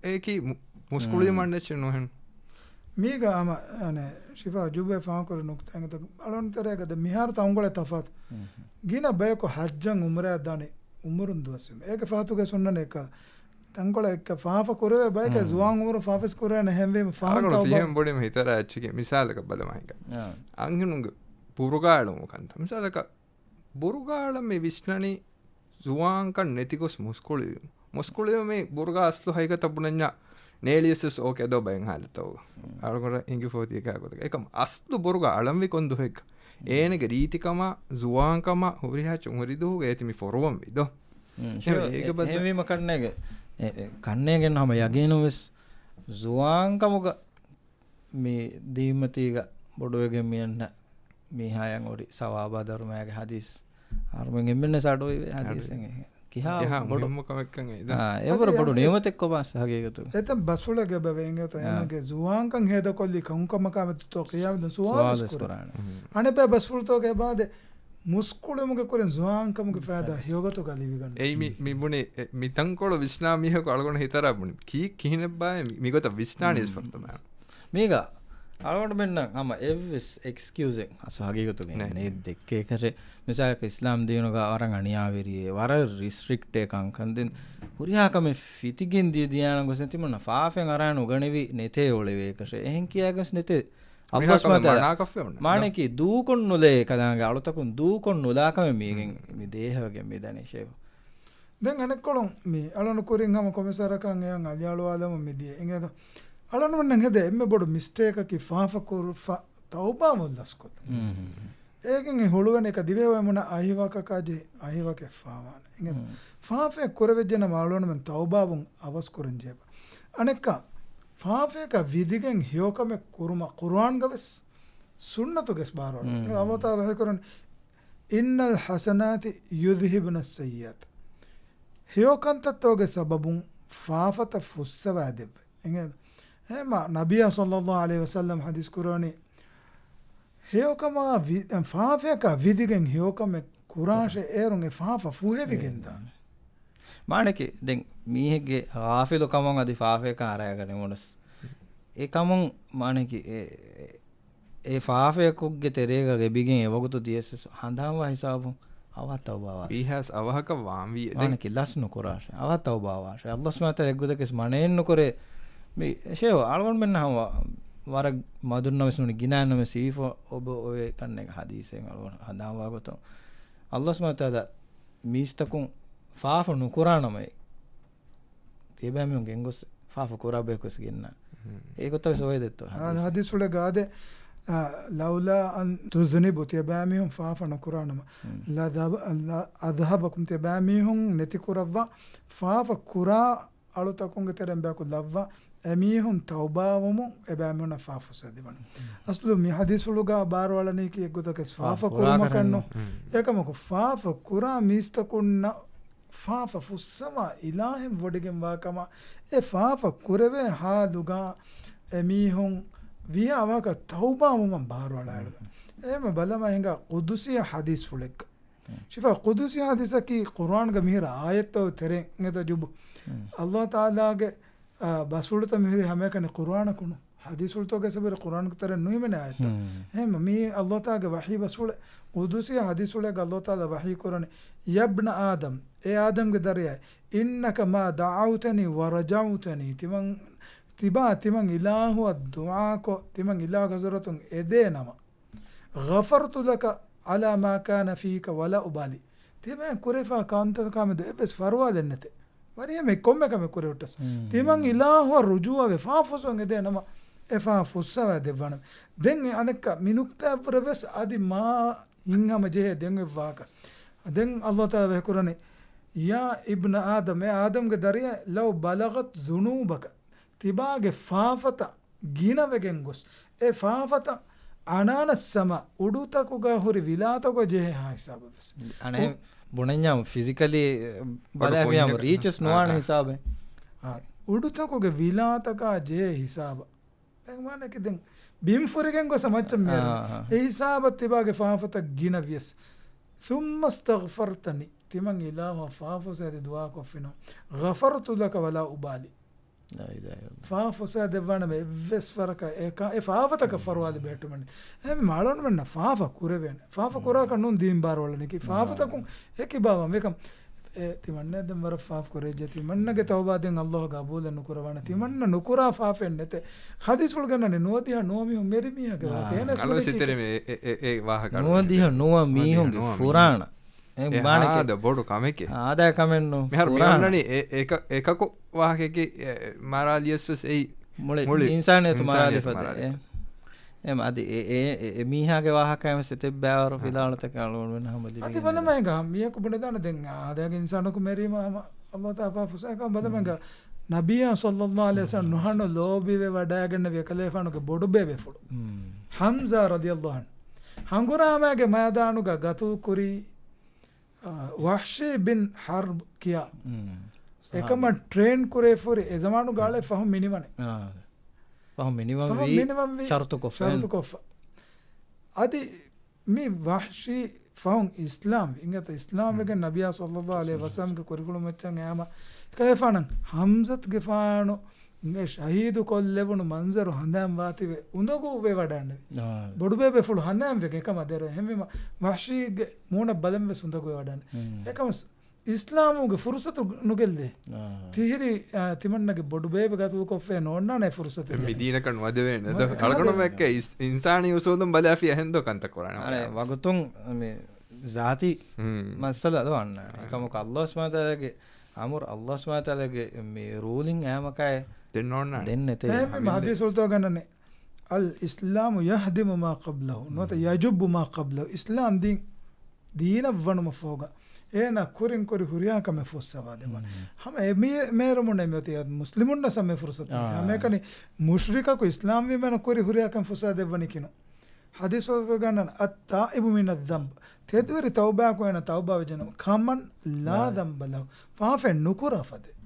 އެކި މު-، މުސްކުޅިވީމަ ނެއްޗެއް ނުހެން. މީގަ ހަމަ، އަނެ، ޝިފާ ޖުބޭ ފާހަގަކުރި ނުކްތާ އެނގޭތަ އަޅުން ތެރޭގަ ދެ މިހާރު ތަންކޮޅެއް ތަފާތު. ގިނަ ބަޔަކު ޙައްޖަށް އުމްރާ ދާނެ އުމުރުން ދުވަސްވީމަ. އޭގެ ފަހަތުގެ ސުންނަނެއް އެއްކަލަ. ތަންކޮޅެއް އެއްކަ ފާފަ ކުރެވޭ ބަޔަކަށް ޒުވާން އުމުރު ފާފަސް ކުރޭނެ ހެންވީމަ ފާހަގަ ތައުބާ. ތިހެން ބޮޑިމަ ހިތަރާ އެއްޗެކޭ މިސާލަކަށް ބަލަމާ ހިނގާ. އަންހެނުންގެ ބުރުގާ އެޅުމު ކަންތައް. މިސާލަކަށް، ބުރުގާ އަޅަން މި ވިސްނަނީ ޒުވާންކަން ނެތިގޮސް މުސްކުޅިވީމަ. މުސްކުޅިވުމީ ބުރުގާ އަސްލު ހަގީގަތަށް ބުނަންޏާ ނޭޅިއަސްވެސް އޯކޭ ދޯ ބައެއް ހާލަތަކުގަ. އަޅުގަނޑަށް އެނގިފޯތީ އެކާ ގޮތަކަށް. އެކަމް އަސްލު ބުރުގާ އަޅަންވީ ކޮން ދުވަހެއްގަ؟ އޭނަގެ ރީތިކަމާ، ޒުވާންކަމާ، ހުރިހާ ޗުންހުރި ދުވަހުގަ އޭތި މި ފޮރުވަންވީ ދޯ؟ އެހެން އޭގަ ބައްދަ އެހެންވީމަ ކަންނޭގެ، އެ، އެ، ކަންނޭގެން ހަމަ ޔަގީނުންވެސް ޒުވާންކަމުގަ މި ދީންމަތީގަ ބޮޑުވެގެން މިއަންނަ މީހާޔަށް އޮތް ސަވާބާ ދަރުމައިގެ ޙަދީޘް. އަހަރުމެން އެންމެންނަށް އަޑުއިވޭ ޙަދީޘެއް. ކިހާ އެހާ ބޮޑު މުހިއްމު ކަމެއްކަން އެދާ. އާ، އެވަރު އަދި ބޮޑު އެ، ނިޢުމަތެއް ކޮބާސް ހަގީގަތުގަ. އެތައް ބަސްފުޅެއް ގެބަވޭ އިނގޭތޯ. އާ. އޭނަގެ ޒުވާންކަން ހޭދަކޮށްލީ ކަންކަމަކާމެދުތޯ ޤިޔާމަތު ސުވާލުވެސް ސުވާލުވެސް ކުރާނެ. ކުރާނެ. އަނެއްބައި ބަސްފުޅުތަކުގެ އެބާދެ މުސްކުޅިމުގެ ކުރިން ޒުވާންކަމުގެ ފައިދާ ހެޔޮގޮތުގަ ލިބިގަންނަ. އެއީ މި، މި ބުނި، އެ، މި ތަންކޮޅު ވިސްނާ މީހަކު އަޅުގަނޑު ހިތަރާ ބުނި. ކީ، ކިހިނެއްބާއޭ މި، މިގޮތަށް ވިސްނާނީ އިސްފަރުތަމާ. މީގަ އަޅުގަނޑުމެންނަށް ހަމަ އެއްވެސް އެކްސްކިއުޒެއް އަސް ހަގީގަތުގަ ނެތް. ނެތް ދެއްކޭކަށެއް. މިސާލަކަށް އިސްލާމް ދީނުގަ ވަރަށް އަނިޔާވެރިއޭ، ވަރަށް ރިސްޓްރިކްޓޭ ކަންކަން ދެން ހުރިހާ ކަމެއް ފިތިގެން ދިޔަ ދިޔާނަން ގޮސް ނެތިމުންނަ ފާފައިން އަރާން އުގަނެވި ނެތޭ އުޅެވޭކަށެއް. އެހެން ކިޔާގެން ނެތޭ. މިހާ ކަމެއް މަނާކޮށްފަ އޮންނަ. މާނައަކީ ދޫކޮށް ނުލޭ ކަލާނގެ އަޅުތަކުން ދޫކޮށް ނުލާ ކަމެއް މީގެން މި ދޭހަވެގެން މި ދަނީ ޝޭވަ. ދެން އަނެއްކޮޅުން މި އަޅުނު ކުރިން ހަމަ ކޮމިސަރަކަށް އެޔަން އަލިއަޅުވާލަމުން މި ދިޔަ. އިނގޭތޯ؟ އަޅަނުމެންނަށް ހެދޭ އެންމެ ބޮޑު މިސްޓޭކަކީ ފާފަ ކުރުފަ ތައުބާވުން ލަސްކޮށް. އޭގެން އެ ހުޅުވެން އެކަ ދިވެހި ވައިމުނަ އަހިވަކަކާ ޖެހި އަހިވަކެއް ފާވާނެ. އިނގޭތޯ؟ ފާފައެއް ކުރެވިއްޖެނަމަ އަޅުނުމެން ތައުބާވުން އަވަސް ކުރަން ޖެހޭ. އަނެއްކާ، ފާފަޔަކާ ވިދިގެން ހެޔޮކަމެއް ކުރުމަށް ޤުރުއާންގަވެސް ސުންނަތުގެސް ބާރުއަޅަން. އަﷲ ތަޢާލާ ވަޙީކުރަން، "إن الحسنات يذهبن السيئات." ހެޔޮކަންތައްތަކުގެ ސަބަބުން ފާފަތައް ފުއްސަވާ ދެއްވޭ. އެހެންމަ ނަބިއްޔާ ޞައްލައްލާހު ޢަލައިހި ވަސައްލަމް ޙަދީޘް ކުރަވަނީ، ހެޔޮކަމާ ވި-، ފާފަޔަކާ ވިދިގެން ހެޔޮކަމެއް ކުރާށޭ، އޭރުން އެ ފާފަ ފުހެވިގެން ދާނެ. މާނައަކީ، ދެން މީހެއްގެ ޣާފިލު ކަމުން އަދި ފާފަޔަކާ އަރައިގަނެވުނަސް، އެ ކަމުން މާނައަކީ، އެ، އެ، އެ ފާފަޔަކުގެ ތެރޭގަ ގެބިގެން އެވަގުތު ދިޔަސް ހަނދާންވާ ހިސާބުން އަވަހަށް ތައުބާވާ. ވީހާސް އަވަހަކަށް ވާންވީ ދެން. މާނައަކީ ލަސް ނުކުރާށޭ. އަވަހަށް ތައުބާވާށޭ. އަﷲ ސުބްޙާނަހޫ ވަތަޢާލާ އެއްގޮތަކަސް މަނައެއް ނުކުރޭ. މި ޝޭހު އަޅުގަނޑުމެންނަށް ހަމަ ވަރަށް މަދުންނަވެސް ނޫނީ ގިނައިންނަމެސް ހީފަ އޮބަ އޮވޭ ކަންނޭގެ ޙަދީޘެއް އަޅުގަނޑު ހަނދާންވާ ގޮތުން. އަﷲ ސުބްޙާނަހޫ ވަތަޢާލާ މީސްތަކުން ފާފަ ނުކުރާނަމައި، ތިޔަބައިމީހުން ގެންގޮސް ފާފަ ކުރާ ބަޔަކުވެސް ގެންނާ. އެގޮތަށް ވެސް އޮވޭ ދެއްތޯ؟ އާ، ޙަދީޘް. ޙަދީޘްފުޅެއްގަ އާދޭ، އާ، "لولا أن تذنبوا" ތިޔަބައިމީހުން ފާފަ ނުކުރާނަމަ، ލަ އަޛްހަބަ-، لَ أَذْهَبَكُمْ ތިޔަބައިމީހުން ނެތިކުރައްވާ ފާފަ ކުރާ އަޅުތަކުންގެ ތެރެއިން ބަޔަކު ލައްވާ، އެމީހުން ތައުބާވުމުން އެބައިމީހުންނަށް ފާފަ ފުއްސަވާ ދެއްވަން. އަސްލު މި ޙަދީޘްފުޅުގަ ބާރުއަޅަނީކީ އެއްގޮތަކަސް ފާފަ ފާފަ ކުރާ ކުރުމަކަށްނު. ކަމެއް ނޫން. އެކަމަކު ފާފަ ކުރާ މީސްތަކުންނަށް ފާފަ ފުއްސަވާ އިލާހެއް ވޮޑިގެންވާ ކަމަށް އެ ފާފަ ކުރެވޭ ޙާލުގަ އެމީހުން ވިޔާ ވާކަށް ތައުބާވުމަށް ބާރުއަޅާއިރު. އެހެންމެ ބަލަމާ ހިނގާ ޤުދުސީ ޙަދީޘްފުޅެއްގަ. ޝިފާ، ޤުދުސީ ޙަދީޘަކީ ޤުރުއާންގަ މިހިރަ އާޔަތްތައް ތެރެއިން އެތަ ޖުބު. އަﷲ ތަޢާލާގެ، އާ، ބަސްފުޅުތައް މިހިރީ ހަމައެކަނި ޤުރުއާނަކުނު. ޙަދީޘްފުޅުތަކުގެ ސަބަބުން ޤުރުއާންގެ ތެރެއިން ނުހިމެނޭ އާޔަތްތައް. އެހެންމަ މީ އަﷲ ތަޢާލާގެ ވަޙީ ބަސްފުޅެއް. ޤުދުސީ ޙަދީޘްފުޅެއްގަ އަﷲ ތަޢާލާ ވަޙީ ކުރަނީ، "يا ابن آدم" އޭ އާދަމްގެ ދަރިޔާ، "إنك ما دعوتني ورجوتني" ތިމަން، ތިބާ ތިމަން އިލާހުއަށް ދުޢާކޮށް، ތިމަން އިލާހުގެ ޙަޟްރަތުން އެދޭ ނަމަ، "غفرت لك على ما كان فيك ولا أبالي" ތިބާ ކުރެފާ ކަންތަކާމެދު އެއްވެސް ފަރުވާލެއް ނެތޭ. ވަރިހަމެ ކޮންމެ ކަމެއް ކުރެވިއްޓަސް. ތިމަން އިލާހުއަށް ރުޖޫޢަވެ ފާފަ ފުއްސަވަން އެދޭ ނަމަ، އެ ފާފަ ފުއްސަވާ ދެއްވާނަމޭ. ދެން އެ އަނެއްކާ މި ނުކްތާއަށްވުރެ ވެސް އަދި މާ ހިތްހަމަޖެހޭ ދެން އޮތް ވާހަކަ. ދެން އަﷲ ތަޢާލާ ވަޙީ ކުރަނީ، "يا ابن آدم" އޭ އާދަމްގެ ދަރިޔާ، "لو بلغت ذنوبك" ތިބާގެ ފާފަތައް ގިނަވެގެން ގޮސް، އެ ފާފަތައް ޢަނާނަ އައްސަމާ، އުޑުތަކުގަ ހުރި ވިލާތަކުގަ ޖެހޭ ހާ ހިސާބަށް ވެސް. އަނެއް ބުނަންޏާ ފިޒިކަލީ ބަލާފިޔާ ރީޗް ވެސް ނުވާނެ ހިސާބެއް. އާ، އުޑުތަކުގެ ވިލާތަކާ ޖެހޭ ހިސާބަށް. އެ މާނައަކީ ދެން ބިން ފުރިގެން ގޮސް މައްޗަށް މޭރު. އާ، އާ. އެ ހިސާބަށް ތިބާގެ ފާފަތައް ގިނަ ވިޔަސް. ثم استغفرتني، ތިމަން އިލާހުއަށް ފާފަ ފުއްސަވާ ދުޢާކޮށްފިނަމަ، غفرت لك ولا أبالي. ލާ އިލާހަ އިއްލައްލާހު. ފާފަ ފުއްސަވާ ދެއްވާނަމޭ އެއްވެސް ފަރަކަށް އެކަ-، އެ ފާފަތަކަށް ފަރުވާލި ބެހެއްޓުމެއް ނެތް. އެހެންވީމަ އަޅުގަނޑުމެންނަށް ފާފަ ކުރެވޭނެ. ފާފަ ކުރާކަށް ނޫން ދީން ބާރުއަޅަނީކީ. ފާފަތަކުން އެކި ބާވަން ވެކަމް. އެ ތިމަންނަ ދެން ވަރަށް ފާފަ ކުރެއްޖެ. ތިމަންނަގެ ތައުބާ ދެން އައްލާހު ގަބޫލެއް ނުކުރަވާނެ. ތިމަންނަ ނުކުރާ ފާފައެއް ނެތޭ. ޙަދީޘްފުޅު ގަންނަނީ ނުވަދިހަ ނުވަ މީހުން މެރި މީހާގެ ވާހަކަ. އާ. އެހެނަސް އަޅު މި ދެކި ސިތެރެމެ އެ، އެ، އެ ވާހަކަ އަޅު ނުވަދިހަ ނުވަ ނުވަދިހަ މީހުންގެ ނުވަ ފުރާނަ. މީހުން. އެ އެ މާނަކީ ހާދަ ބޮޑު ކަމެކޭ. ހާދަ ކަމެއް ނޫން. މިހާރު މި ފުރާނަ. އޮންނަނީ އެ، އެކަ، އެކަކު ވާހަކައެކޭ، އެ، މަރާލިޔަސް ވެސް އެއީ މުޅި މުޅި އިންސާނިއްޔަތު އިންސާނިއްޔަތު މަރާލި ފަދަ. މަރާލި. އެ، އެ މަ-، އަދި އެ، އެ، އެ، އެ މީހާގެ ވާހަކައިން ވެސް އެތައް ބައިވަރު ހާ. ފިލާވަޅުތަކެއް އަޅުގަނޑުމެން ހަމަ ލިބިގެން. އަދި ބަލަމާ ހިނގާ މީހަކު ބުނެދާނެ ދެން އާދައިގެ އިންސާނަކު މެރީމަ ހަމަ އައްލާހު ތާލާ ފުސާކަން ބަލަމާ ހިނގާ ނަބިއްޔާ ޞައްލައްލާހު ޢަލައިހި ވަސައްލަމް ނުހަނު ލޯބިވެވަޑައިގެންނެވި އެކަލޭފާނުގެ ބޮޑުބޭބެފުޅު. ހަމްޒާ ރަޟިޔައްލާހު ޢަންހު. ހަނގުރާމައިގެ މައިދާނުގަ ގަތުލު ކުރީ، އާ، ވަޙްޝީ ބިން ޙަރްބް ކިޔާ. އެކަމަށް ޓްރޭން ކުރެވިފައި ހުރި އެ ޒަމާނުގަ އަޅެ ފަހުން މިނިވަނެ. އާ. ފަހުން މިނިވަން ފަހުން ވީ މިނިވަން ވީ ޝަރުތުކޮށްފަ. ޝަރުތުކޮށްފަ. އަދި މި ވަޙްޝީ ފަހުން އިސްލާމް ވި. އިނގޭތަ އިސްލާމް ވެގެން ނަބިއްޔާ ޞައްލައްލާހު ޢަލައިހި ވަސައްލަމްގެ ކުރިކުޅުމަށް އެއްޗަށް އައިމަ އެކަލޭފާނަށް ހަމްޒަތުގެފާނު އެ ޝަހީދު ކޮށްލެވުނު މަންޒަރު ހަނދާން ވާތީވެ އުނދަގޫ ވެވަޑައިގެންނެވި. އާ. ބޮޑުބޭބެފުޅު ހަނދާން ވެގެން އެކަމަށް ދެރަވެ. އެހެންވީމަ ވަޙްޝީގެ މޫނަށް ބަލަން ވެސް އުނދަގޫ ވެވަޑައިގެން. އެކަމަސް އިސްލާމުގެ ފުރުސަތު ނުގެއްލޭ. އާ. ތިހިރީ، އާ، ތިމަންނަގެ ބޮޑުބޭބެ ގަތުލުކޮށްފައި ނޯންނާނެ ފުރުސަތެއް އެ ދޭނެ. މިދީނަކަށް ނުވަދެވޭނެ. އަޅުގަނޑުމެން އެއްކަ އިސް-، އިންސާނީ އުސޫލުން ބަލާފި އެހެންދޯ ކަންތައް ކުރާނެ. އަނެއް ވަގުތުން މި ޒާތީ މައްސަލަ ދޯ އަންނާނެ. އެކަމަކު އައްލާހު ސުބްޙާނަހު ވަތަޢާލާގެ އަމުރު، އައްލާހު ސުބްޙާނަހު ވަތަޢާލާގެ މި ރޫލިން އައިމަކައި ދެން ނޯންނާނެ. ދެން ނެތޭ. އެހެންވީމަ ހަމަ ޙަދީޘްފުޅުތަކުގަ އަންނަނީ، އަލް އިސްލާމު ޔަހްދިމު މާ ޤަބްލަހު، ނުވަތަ ޔަޖުއްބު މާ ޤަބްލަހު. އިސްލާމް ދީން ދީނަށް ވަނުމަށްފަހުގަ އޭނާ ކުރިން ކުރި ހުރިހާ ކަމެއް ފުއްސަވާ ދެއްވާނެ. ހަމަ އެ މި-، މޭރުމުން އެ މިއޮތީ އަދި މުސްލިމުންނަށް ހަމަ އެ ފުރުސަތު ދީ. ހަމައެކަނި މުޝްރިކަކު އިސްލާމް ވީމަ އޭނަ ކުރި ހުރިހާ ކަމެއް ފުއްސަވާ ދެއްވަނީ ކިނު. ޙަދީޘްފުޅުތަކުގަ އަންނަނީ، އައްތާއިބު މިނައްޒަންބް، ތެދުވެރި ތައުބާއަކު އޭނަ ތައުބާވެއްޖެނަމަ، ކަމަން ލާ ޛަންބަ ލަހު، ފާފައެއް ނުކުރާ ފަދައިން.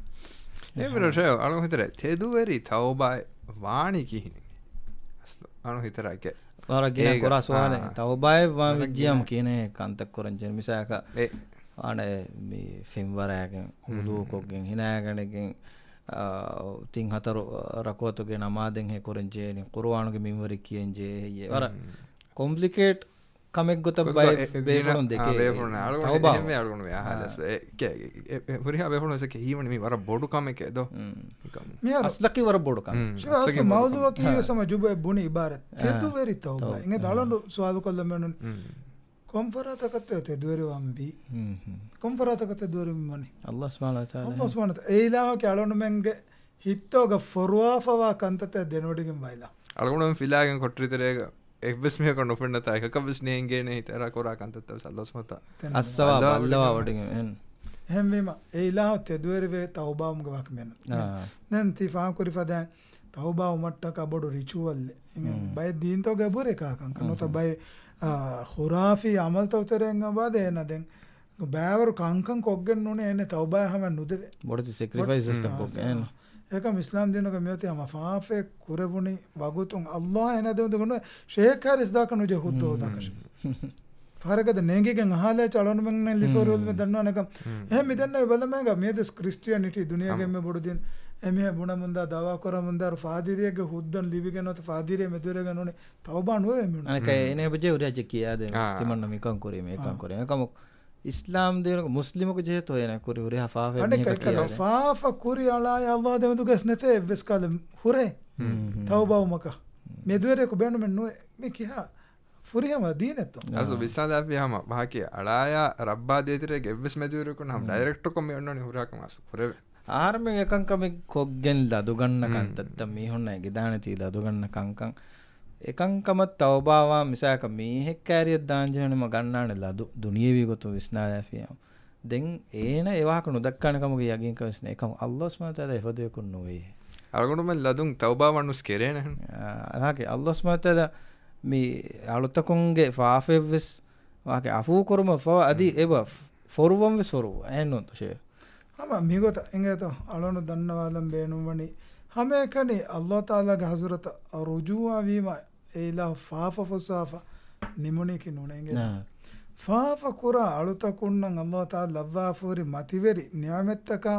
އެ މިރަށަ އަޅު ހިތަރެ ތެދުވެރި ތައުބާއެއް ވާނީ ކިހިނެއް؟ އަސްލު އަޅު ހިތަރަކެ. ވަރަށް ގިނަ ކުރާ ސުވާލެއް. ތައުބާއެއް ވާން ވެއްޖިއްޔާމު ކިހިނެއް ކަންތައް ކުރަން ޖެހޭ؟ މިސާލަކަށް، އެ އާނ މި ފެންވަރާގެން، ހުދޫކޮށްގެން، ހިނާގަނެގެން، އާ، ތިން ހަތަރު ރަކުޢަތުގެ ނަމާދެއް ހެ ކުރަން ޖެހޭނީ، ޤުރުއާނުގެ މިންވަރެއް ކިޔަން ޖެހޭ ހެއްޔޭ. ވަރަށް ކޮމްޕްލިކޭޓް ކަމެއް ގޮތަށް ބައެއް ބޭފުޅުން ދެކޭ. ތައުބާ. ހުރިހާ ބޭފުޅުން ވެސް ހީވަނީ މީ ވަރަށް ބޮޑު ކަމެކޭ ދޯ. މިހާރު އަސްލަކީ ވަރަށް ބޮޑު ކަމެއް. އަސްލު މައުޟޫއަކީ ވެސް ހަމަ ޖުބައެއް ބުނި އިބާރަތް. ތެދުވެރި ތައުބާ. އިނގޭ އަޅުގަނޑު ސުވާލު ކޮށްލަމެނުން. ކޮންފަރާތަކަށްތޯ ތެދުވެރިވާންވީ؟ ކޮންފަރާތަކަށް ތެދުވެރިވަނީ؟ އައްލާހު ސުބްޙާނަހު ވަތަޢާލާ. އައްލާހު ސުބްޙާނަހު ވަތަޢާލާ. އެ އިލާހަކީ އަޅުގަނޑުމެންގެ ހިތުގަ ފޮރުވާފަވާ ކަންތައްތައް ދެނެވޮޑިގެންވާ އިލާހު. އަޅުގަނޑުމެން ފިލާގެން ކޮޓަރި ތެރޭގަ އެއްވެސް މީހަކަށް ނުފެންނަތާ އެކަކަށްވެސް ނޭނގޭނެ ހިތަށް އަރާ ކުރާ ކަންތައްތައް ވެސް އައްލާހު ސުބްޙާނަހު ވަތަޢާލާ އައްސަވާ ބައްލަވާ ވޮޑިގެން. އެހެންވީމަ އެ އިލާހު ތެދުވެރިވޭ ތައުބާވުމުގެ ވާހަކަ މިއަންނަނީ. ދެން ތި ފާހަގަކުރި ފަދައިން ތައުބާވުމަށްޓަކާ ބޮޑު ރިޗުއަލްއެއް. ބައެއް ދީންތަކުގަ އެބުރޭ ކާކަންކަން. ނުވަތަ ބައެއް، އާ، ޚުރާފީ އަމަލްތައް ތެރެއިން އަބާދެ އޭނަ ދެން ބައިވަރު ކަންކަން ކޮށްގެން ނޫނީ އޭނަ ތައުބާއަށް ހަމަ ނުދެވޭ. ބޮޑެތި ސެކްރިފައިސް ސިސްޓަމް ކޮށްގެން. އެކަމް އިސްލާމް ދީނުގަ މިއޮތީ ހަމަ ފާފައެއް ކުރެވުނީ ވަގުތުން އައްލާހު އޭނަ ދެމެދުގަ ނުވެ ޝޭޚާ ރިސްދާކަށް ނުޖެހޭ ހުއްދަ ހޯދާކަށެއް. ފަހަރަކަށް ނޭނގިގެން އަހާލާ އަޅުގަނޑުމެންނަށް ލިފަހުރި އުޅުމެއް ދަންނަވާނެކަން. އެހެން މިދެންނެވި ބަލަމޭގަ މިއަދު ކްރިސްޓިއަނިޓީ ދުނިޔޭގެ އެންމެ ބޮޑު ދީން. އެމީހާ ބުނަމުންދާ ދަޢުވާ ކުރަމުންދާ ފާދިރިއެއްގެ ހުއްދަ ލިބިގެން ނުވަތަ ފާދިރިއެއް މެދުވެރިވެގެން ނޫނީ ތައުބާ ނުވެ މި އަނެކަ އޭނަ ބުޖެ ހުރިހާ ޖެ ކިޔާދޭ ތިމަންނަ މިކަން ކުރީ މިކަން ކުރީ. އެކަމަކު އިސްލާމް ދީނުގަ މުސްލިމަކު ޖެހޭތޯ އޭނަ ކުރި ހުރިހާ ފާފައެއް މީހަކަށް ކިޔާދޭ. ފާފަ ކުރި އަޅާއި އައްލާހު ދެމެދުގަސް ނެތޭ އެއްވެސް ކަހަލަ ހުރޭ ތައުބާވުމަކަށް. މެދުވެރިޔަކު ބޭނުމެއް ނުވޭ. މި ކިހާ ފުރިހަމަ ދީނެއްތޯ؟ އަސްލު ވިސްނާލާފި ހަމަ ވާހަކަ އަޅާޔާ ރައްބާ ދޭތެރޭގެ އެއްވެސް މެދުވެރިޔަކު ހަމަ ޑައިރެކްޓްކޮށް މި އޮންނަނީ ހުރިހާ ކަމެއް އަސްލު ކުރެވޭ. އަހަރެމެން އެކަންކަމެއް ކޮށްގެން ލަދުގަންނަ ކަންތައްތައް މީހުންނަށް އެނގިދާނެތީ ލަދުގަންނަ ކަންކަން. އެކަންކަމަށް ތައުބާވާ މިސާލަކަށް މީހެއް ކާރިއަށް ދާންޖެހުނީމަ ގަންނާނެ ލަދު ދުނިޔެވީ ގޮތުން ވިސްނާލާފިޔާ. ދެން އޭނަ އެ ވާހަކަ ނުދައްކާނެ ކަމުގެ ޔަގީންކަން ވެސް ނެތް. އެކަމަކު އައްލާހު ސުބްޙާނަހު ވަތަޢާލާ އެފަދައަކުން ނުވެޔޭ. އަޅުގަނޑުމެން ލަދުން ތައުބާވާން ނުސް ކެރޭނެ. އާ، އެހާކެ އައްލާހު ސުބްޙާނަހު ވަތަޢާލާ މި އަޅުތަކުންގެ ފާފައެއްވެސް ވާހަކަ އަފޫ ކުރުމަށް ފަވަ އަދި އެބަ ފޮރުވަން ވެސް ފޮރުވަ. އެހެންނޫންތޯ ޝޭޚް؟ ހަމަ މިގޮތަށް އިނގޭތޯ އަޅުގަނޑު ދަންނަވާލަން ބޭނުންވަނީ ހަމައެކަނި އައްލާހު ތަޢާލާގެ ޙަޟްރަތަށް ރުޖޫޢަވީމަ އެ އިލާހު ފާފަ ފުއްސާފަ ނިމުނީކީ ނޫނޭ އިނގޭތޯ. ފާފަ ކުރާ އަޅުތަކުންނަށް އައްލާހު ތަޢާލާ ލައްވާފަ ހުރި މަތިވެރި ނިޢުމަތްތަކާ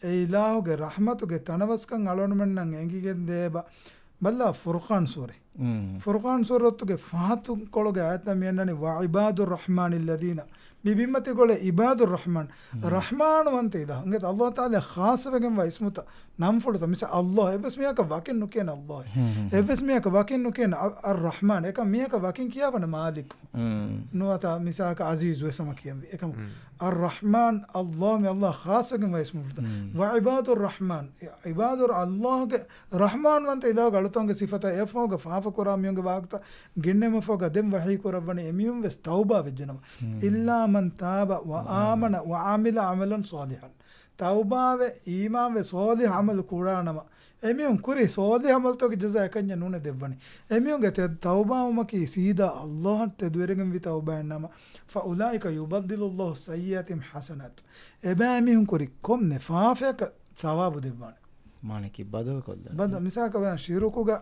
އެ އިލާހުގެ ރަޙްމަތުގެ ތަނަވަސްކަން އަޅުގަނޑުމެންނަށް އެނގިގެން ދޭބަ. ބައްލަ ފުރުޤާން ސޫރަތް. މް. ފުރުޤާން ސޫރަތުގެ ފަހަތު ކޮޅުގެ އާޔަތަށް މި އަންނަނީ، "وعباد الرحمن الذين." މި ބިންމަތި ކޮޅެއް ޢިބާދުއްރަޙްމާން. މް. ރަޙްމާން ވަންތަ އިލާހު. އިނގޭތަ ﷲ ތަޢާލާ ޚާއްޞަވެގެންވާ އިސްމުތައް، ނަންފުޅުތައް. މިސާ ﷲ. އެއްވެސް މީހަކަށް ވަކިން ނުކިޔަނީ ﷲ. މް. އެއްވެސް މީހަކަށް ވަކިން ނުކިޔަނީ އަ-، އައްރަޙްމާން. އެކަމް މީހަކަށް ވަކިން ކިޔާފަނެ މާލިކު. މް. ނުވަތަ މިސާލަކަށް ޢަޒީޒު ވެސް ހަމަ ކިޔަންވީ. އެކަމް މް. އައްރަޙްމާން ﷲ މި ﷲ ޚާއްޞަވެގެންވާ އިސްމުތައް. މް. "وعباد الرحمن." ޢިބާދު ﷲގެ ރަޙްމާން ވަންތަ އިލާހުގެ އަޅުތަކުންގެ ސިފަތައް އެއަށްފަހުގަ ފާފަކުރާ މީހުންގެ ވާހަކަތައް ގެންނެވުމަށްފަހުގަ ދެން ވަޙީ ކުރައްވަނީ އެމީހުން ވެސް ތައުބާ ވެއްޖެނަމަ. މް. "إلا من تاب وآمن وعمل عملا صالحا." ތައުބާވެ، އީމާންވެ، ޞާލިޙު ޢަމަލު ކުރާނަމަ، އެމީހުން ކުރި ޞާލިޙު ޢަމަލުތަކުގެ ޖަޒާ އެކަންޏެއް ނޫނޭ ދެއްވަނީ. އެމީހުންގެ ތެ-، ތައުބާވުމަކީ ސީދާ ﷲ އަށް ތެދުވެރިގެންވި ތައުބާއެއް ނަމަ، "فأولئك يبدل الله سيئاتهم حسنات." އެބައިމީހުން ކުރި ކޮންމެ ފާފައަކަށް ސަވާބު ދެއްވާނެ. މާނައަކީ ބަދަލު ކޮށްލާނެ. ބަދަ-، މިސާލަކަށް ވަން ޝިރުކުގަ،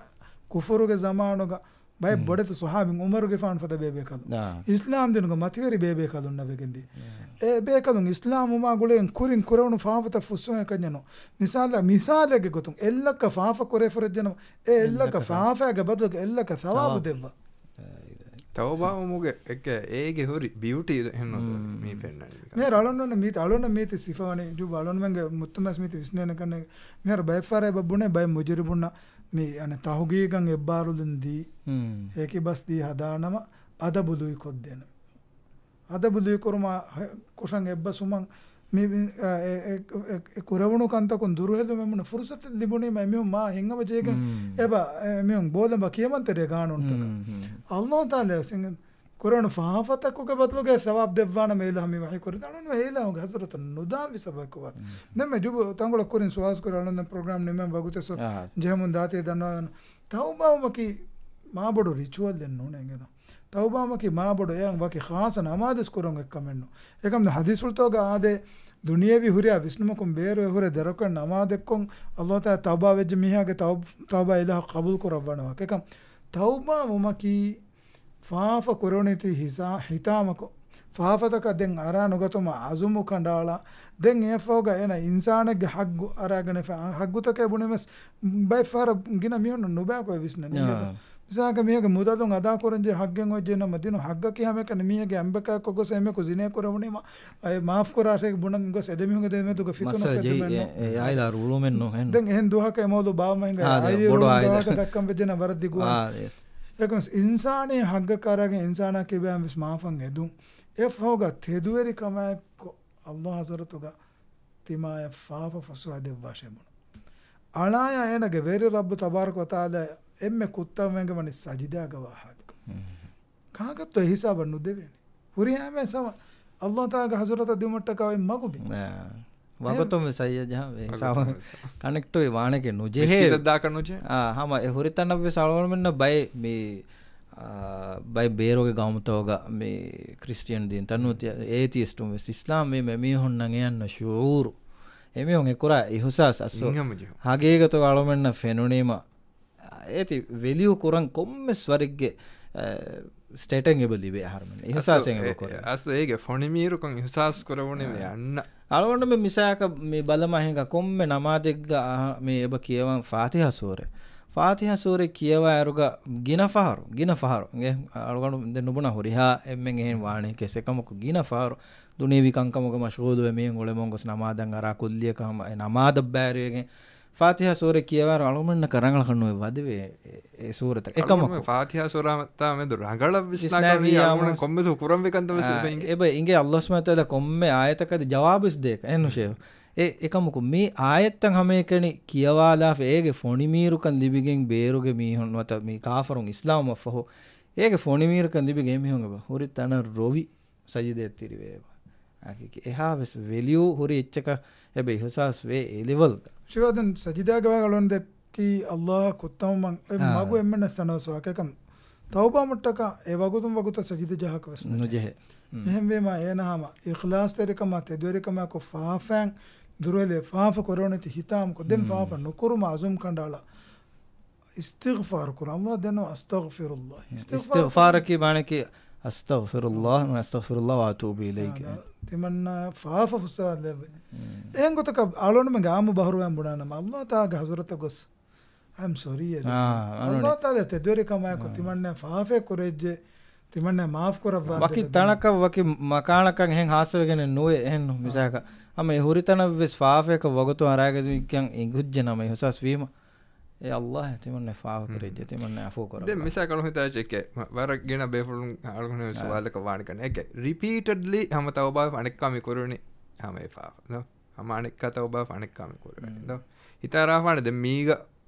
ކުފުރުގެ ޒަމާނުގަ ބައެއް މް. ބޮޑެތި ޞަޙާބީން ޢުމަރުގެފާނު ފަދަ ބޭބޭކަލުން. އާ. އިސްލާމްދީނުގެ މަތިވެރި ބޭބޭކަލުންނަށް ވެގެންދިޔަ. އާ. އެ ބޭކަލުން އިސްލާމްވުމާ ގުޅިގެން ކުރިން ކުރެވުނު ފާފަތައް ފުއްސުން އެކަންޏެއް ނޫން. މިސާލަށް، މިސާލެއްގެ ގޮތުން އެއްލައްކަ ފާފަ ކުރެވިފަ ހުރެއްޖެނަމަ، އެ އެއްލައްކަ އެއްލައްކަ ފާ-، ފާފައިގެ ބަދަލުގަ އެއްލައްކަ ސަވާބު ސަވާބު. ދެއްވާ. ތައުބާވުމުގެ އެކަ އޭގެ ހުރި ބިއުޓީ އެހެން ނުދޯ މީ ފެންނަނީ. މިހާރު އަޅުންނަށް މީތި، އަޅުންނަށް މީތި ސިފަވަނީ، ޖުބް އަޅުންމެންގެ މުއްތުމަސް މީތި ވިސްނޭނެ ކަންނޭނގެ. މިހާރު ބައެއް ފަހަރަށް އެބަ ބުނޭ ބައެއް މުޖުރިމުންނަށް މި އަނެއް ތަހުގީގަށް އެއްބާރުލުން ދީ، ހެކި ބަސް ދީ ހަދާނަމަ އަދަބު ލުއިކޮށްދޭނެ. އަދަބު ލުއިކުރުމާ ކުށަން އެއްބަސްވުމަށް މި، މި، އެ، އެ، އެ، އެ ކުރެވުނު ކަންތަކުން ދުރުހެލުމެއް މުން ފުރުސަތެއް ލިބުނީމަ އެމީހުން މާ ހިތްހަމަޖެހިގެން އެބަ، އެ، މީހުން ބޯލަނބާ ކިޔަމަންތެރި ގާނޫނުތަކަށް. އައްލާހު ތަޢާލާ ވެސް އެނގެން ކުރެވުނު ފާފަތަކުގެ ބަދަލުގަ ސަވާބު ދެއްވާނަމޭ އިލާހު މި ވަޙީ ކުރި. އަޅުން އެ އިލާހުގެ ޙަޟްރަތަށް ނުދާންވީ ސަބަބެއް ކޮބާ؟ ދެން މި ޖުބު ތަންކޮޅެއް ކުރިން ސުވާލު ކުރި އަޅުން ޕްރޮގްރާމް ނިމެން ވަގުތެއް ސޮ ޖެހެމުން ދާތީ ދަންނަވާނަން. ތައުބާވުމަކީ މާބޮޑު ރިޗުއަލްއެއް ނޫނޭ އެނގޭތަ؟ ތައުބާވުމަކީ މާބޮޑު އެއަށް ވަކި ޚާއްޞަ ނަމާދެއް ކުރަން އެއްކަމެއް ނޫން. އެކަމް ޙަދީޘްފުޅުތަކުގަ އާދޭ، ދުނިޔެވީ ހުރިހާ ވިސްނުމަކުން ބޭރު އެ ހުރެ ދެރަކުޅެއް ނަމާދެއްކޮށް، އައްލާހު ތަޢާލާ ތައުބާވެއްޖެ މީހާގެ ތައު-، ތައުބާ އިލާހު ޤަބޫލު ކުރައްވަން ވާ. އެކަމް ތައުބާވުމަކީ ފާފަ ކުރެވުނީތީ ހިސާ-، ހިތާމަކޮށް، ފާފަތަކަށް ދެން އަރާ ނުގަތުމަށް އަޒުމު ކަނޑައަޅާ، ދެން އެއަށްފަހުގަ އޭނަ އިންސާނެއްގެ ޙައްޤު އަރާގަނެފަ، ޙައްޤުތަކެއް ބުނީމަސް ބައެއް ފަހަރަށް ގިނަ މީހުންނަށް ނުބައިކޮށް ވިސްނަނީ. އާ. މިސާލަކަށް މީހެއްގެ މުދަލުން އަދާކުރަންޖެހޭ ޙައްޤެއް އޮތްޖެ ނަމަ ދިނު ޙައްޤަކީ ހަމައެކަނި މީހެއްގެ އަނބަކައަކަށް ގޮސް އެމެކު ޒިނޭ ކުރެވުނީމަ އެ މާފް ކުރާށޭ ބުނަން ގޮސް އެ ދެމީހުންގެ ދެމެދުގަ ފިތުނަ މައްސަލަ ޖެހި އެ، އެ އާއިލާ ރޫޅުމެއް ނޫން. ދެން އެހެން ދުވަހަކަށް އެ މައުޟޫ ބާވަމަ ހިނގާ އާ، ދެ އާއިލާ ބޮޑު ރޫޅުމެއް އާއިލާ. ދުވަހަކަށް ދައްކަން ވެއްޖެނަ ވަރަށް ދިގު އާ، އެ. އެކަމް އިންސާނީ ޙައްޤަކާ އަރާގެން އިންސާނާ ކިބައިން ވެސް މާފަށް އެދުން. އެއަށްފަހުގަ ތެދުވެރިކަމާއެއްކޮށް އައްލާހު ޙަޟްރަތުގަ ތިމާޔަށް ފާފަ ފުއްސަވާ ދެއްވާށޭ ބުނުން. އަޅާޔާ އޭނަގެ ވެރި ރައްބު ތަބާރަކަ ވަތަޢާލާ އެންމެ ކުއްތަންވެގެން ވަނީ ސަޖިދާގަ ވާ ހާލުގަ. ކާކަށްތޯ އެ ހިސާބަށް ނުދެވޭނެ؟ ހުރިހާ އެންމެ ސަމަ އައްލާހު ތަޢާލާގެ ޙަޟްރަތަށް ދިއުމަށްޓަކާ އޮތް މަގު މި. އާ. ވަގުތުން ވެސް ސައްޔަ ޖަހަން ވެ ހިސާބަށް ކަނެކްޓުވެ ވާނެކެ ނުޖެހޭ. މިސްކިތަށް ދާކަށް ނުޖެހޭ. އާ، ހަމަ އެ ހުރި ތަނަށް ވެސް އަޅުގަނޑުމެންނަށް ބައެއް މި، އާ، ބައެއް ބޭރުގެ ގައުމުތަކުގަ މި ކްރިސްޓިއަން ދީންތައް ނޫން ތި-، އޭތިއިސްޓުން ވެސް އިސްލާމް ވީމަ އެމީހުންނަށް އެއަންނަ ޝުޢޫރު، އެމީހުން އެކުރާ އިޙުސާސް އަސްލު ހަގީގަތުގަ އަޅުގަނޑުމެންނަށް ފެނުނީމަ އޭތި ވެލިއު ކުރަން ކޮންމެސް ވަރެއްގެ، އަ، ސްޓޭޓެއް އެބަ ލިބޭ އަހަރުމެން. އިޙުސާސެއް އެބަ ކުރޭ. އަސްލު އޭގެ ފޮނިމީރުކަން އިޙުސާސް ކުރެވުނީމަ އަ، އަންނަ. އަޅުގަނޑުމެން މިސާލަކަށް މި ބަލަމާ ހިނގާ ކޮންމެ ނަމާދެއްގަ އަހަ، މި އެބަ ކިޔަވަން ފާތިޙާ ސޫރަ. ފާތިޙާ ސޫރަ ކިޔަވާއިރުގަ ގިނަ ފަހަރު، ގިނަ ފަހަރު. އިނގޭ އަޅުގަނޑު ދެން ނުބުނާ ހުރިހާ އެންމެން އެހެން ވާނެ ކެސް އެކަމަކު ގިނަ ފަހަރު ދުނިޔެވީ ކަންކަމުގަ މަޝްޣޫލުވެ މީހުން އުޅެމުން ގޮސް ނަމާދަށް އަރާ ކުއްލިއަކަށް ހަމަ އެ ނަމާދަށް ބައިވެރިވެގެން ފާތިޙާ ސޫރަ ކިޔަވާއިރު އަޅުގަނޑުމެންނަކަށް ރަނގަޅަކަށް ނުވެ ވަދެވޭ އެ، އެ ސޫރަތަކަށް. އެކަމަކު ފާތިޙާ ސޫރަ ތާ މެދު ރަނގަޅަށް ވިސްނާ ވިސްނާ މީ ވިޔާ އަޅުގަނޑު މަސް-، ކޮންމެދު ކުރަންވީ ކަންތައް ވެސް އާ، އެބަ އިނގޭ. އެބަ އިނގޭ އައްލާހު ސުބްޙާނަހޫ ވަތަޢާލާ ކޮންމެ އާޔަތަކަށް ޖަވާބު ވެސް ދޭކަށް. އެހެން ނުށެވެ. އެ، އެކަމަކު މި އާޔަތްތައް ހަމައެކަނި ކިޔަވާލާފަ އޭގެ ފޮނިމީރުކަން ލިބިގެން ބޭރުގެ މީހުން ނުވަތަ މި ކާފަރުން އިސްލާމްވުމަށްފަހު އޭގެ ފޮނިމީރުކަން ލިބިގެން އެމީހުން އެބަ ހުރި ތަނަށް ރޮވި ސަޖިދައަށް ތިރިވެ އެބަ. އަކީ އެހާ ވެސް ވެލިއު ހުރި އެއްޗަކަށް އެބަ އިޙުސާސް ވޭ އެ ލެވަލްގަ. ޝިވާދަން ސަޖިދާގަ ވާ އަޅުން ދެއްކީ އައްލާހަށް ކުއްތަމުމަށް އެ އާ. މަގު އެންމެންނަށް ތަނަވަސްވާ ކަމަށް. ތައުބާ މުއްޓަކަށް އެ ވަގުތުން ވަގުތަށް ސަޖިދަ ޖަހާކަށް ވެސް ނުޖެހޭ. ނުޖެހޭ. އެހެންވީމަ އޭނަ ހަމަ އިޚްލާޞްތެރިކަމާ ތެދުވެރިކަމާއެކު ފާފައިން ދުރުހެލި ފާފަ ކުރެވުނީތީ ހިތާމަކޮށް ދެން މް. ފާފަ ނުކުރުމަށް އަޒުމް ކަނޑައަޅާ. އިސްތިޣްފާރު ކުރުން. އައްލާހަށް ދެންނެވުން އަސްތަޣްފިރުﷲ. އިސްތިޣްފާރަކީ މާނައަކީ، "أستغفر الله، أستغفر الله وأتوب إليه." އާ، ތިމަންނަ ފާފަ ފުއްސަވާލެއްވެ. މް. އެހެން ގޮތަކަށް އަޅުގަނޑުމެންގެ އާއްމު ބަހަރުވައިން ބުނާނަމަ، އައްލާހު ތަޢާލާގެ ޙަޟްރަތަށް ގޮސް، I'm sorry އޭ. އާ، އަންނަނީ. އަﷲ ތާލާ ތެދުވެރިކަމާއެކު އާ. ތިމަންނަ ފާފައެއް ކުރެއްޖެ، ތިމަންނަ މާފް ކުރައްވާން ވަކި ދެބެން. ތަނަކަށް ވަކި މަކާނަކަށް އެހެން ހާއްސަވެގެނެއް ނުވޭ އެހެން އާ. މިސާލަކަށް. ހަމަ އެ ހުރި ތަނަށް ވެސް ފާފައަކަށް ވަގުތު އަރާގެން އިނގިއްޖެ ނަމަ އިހުސާސް ވީމަ. އޭ އަﷲ ތިމަންނަ ފާފަ ކުރެއްޖެ، ތިމަންނަ އަފޫ ކުރައްވާ. ދެން މިސާލަކަށް ހިތާއްޗެއް ވަރަށް ގިނަ ބޭފުޅުން އަޅުގަނޑު އާ. ސުވާލަކަށް ވާނެ ކަން. އެކެ ރިޕީޓެޑްލީ ހަމަ ތައުބާ އަނެއްކާ މި ކުރުނީ ހަމަ އެ ފާފަ. ދޯ؟ ހަމަ އަނެއްކާ ތައުބާ އަނެއްކާ މި ކުރުނީ. މް. ދޯ؟ ހިތާރާފާނެ ދެން މީގަ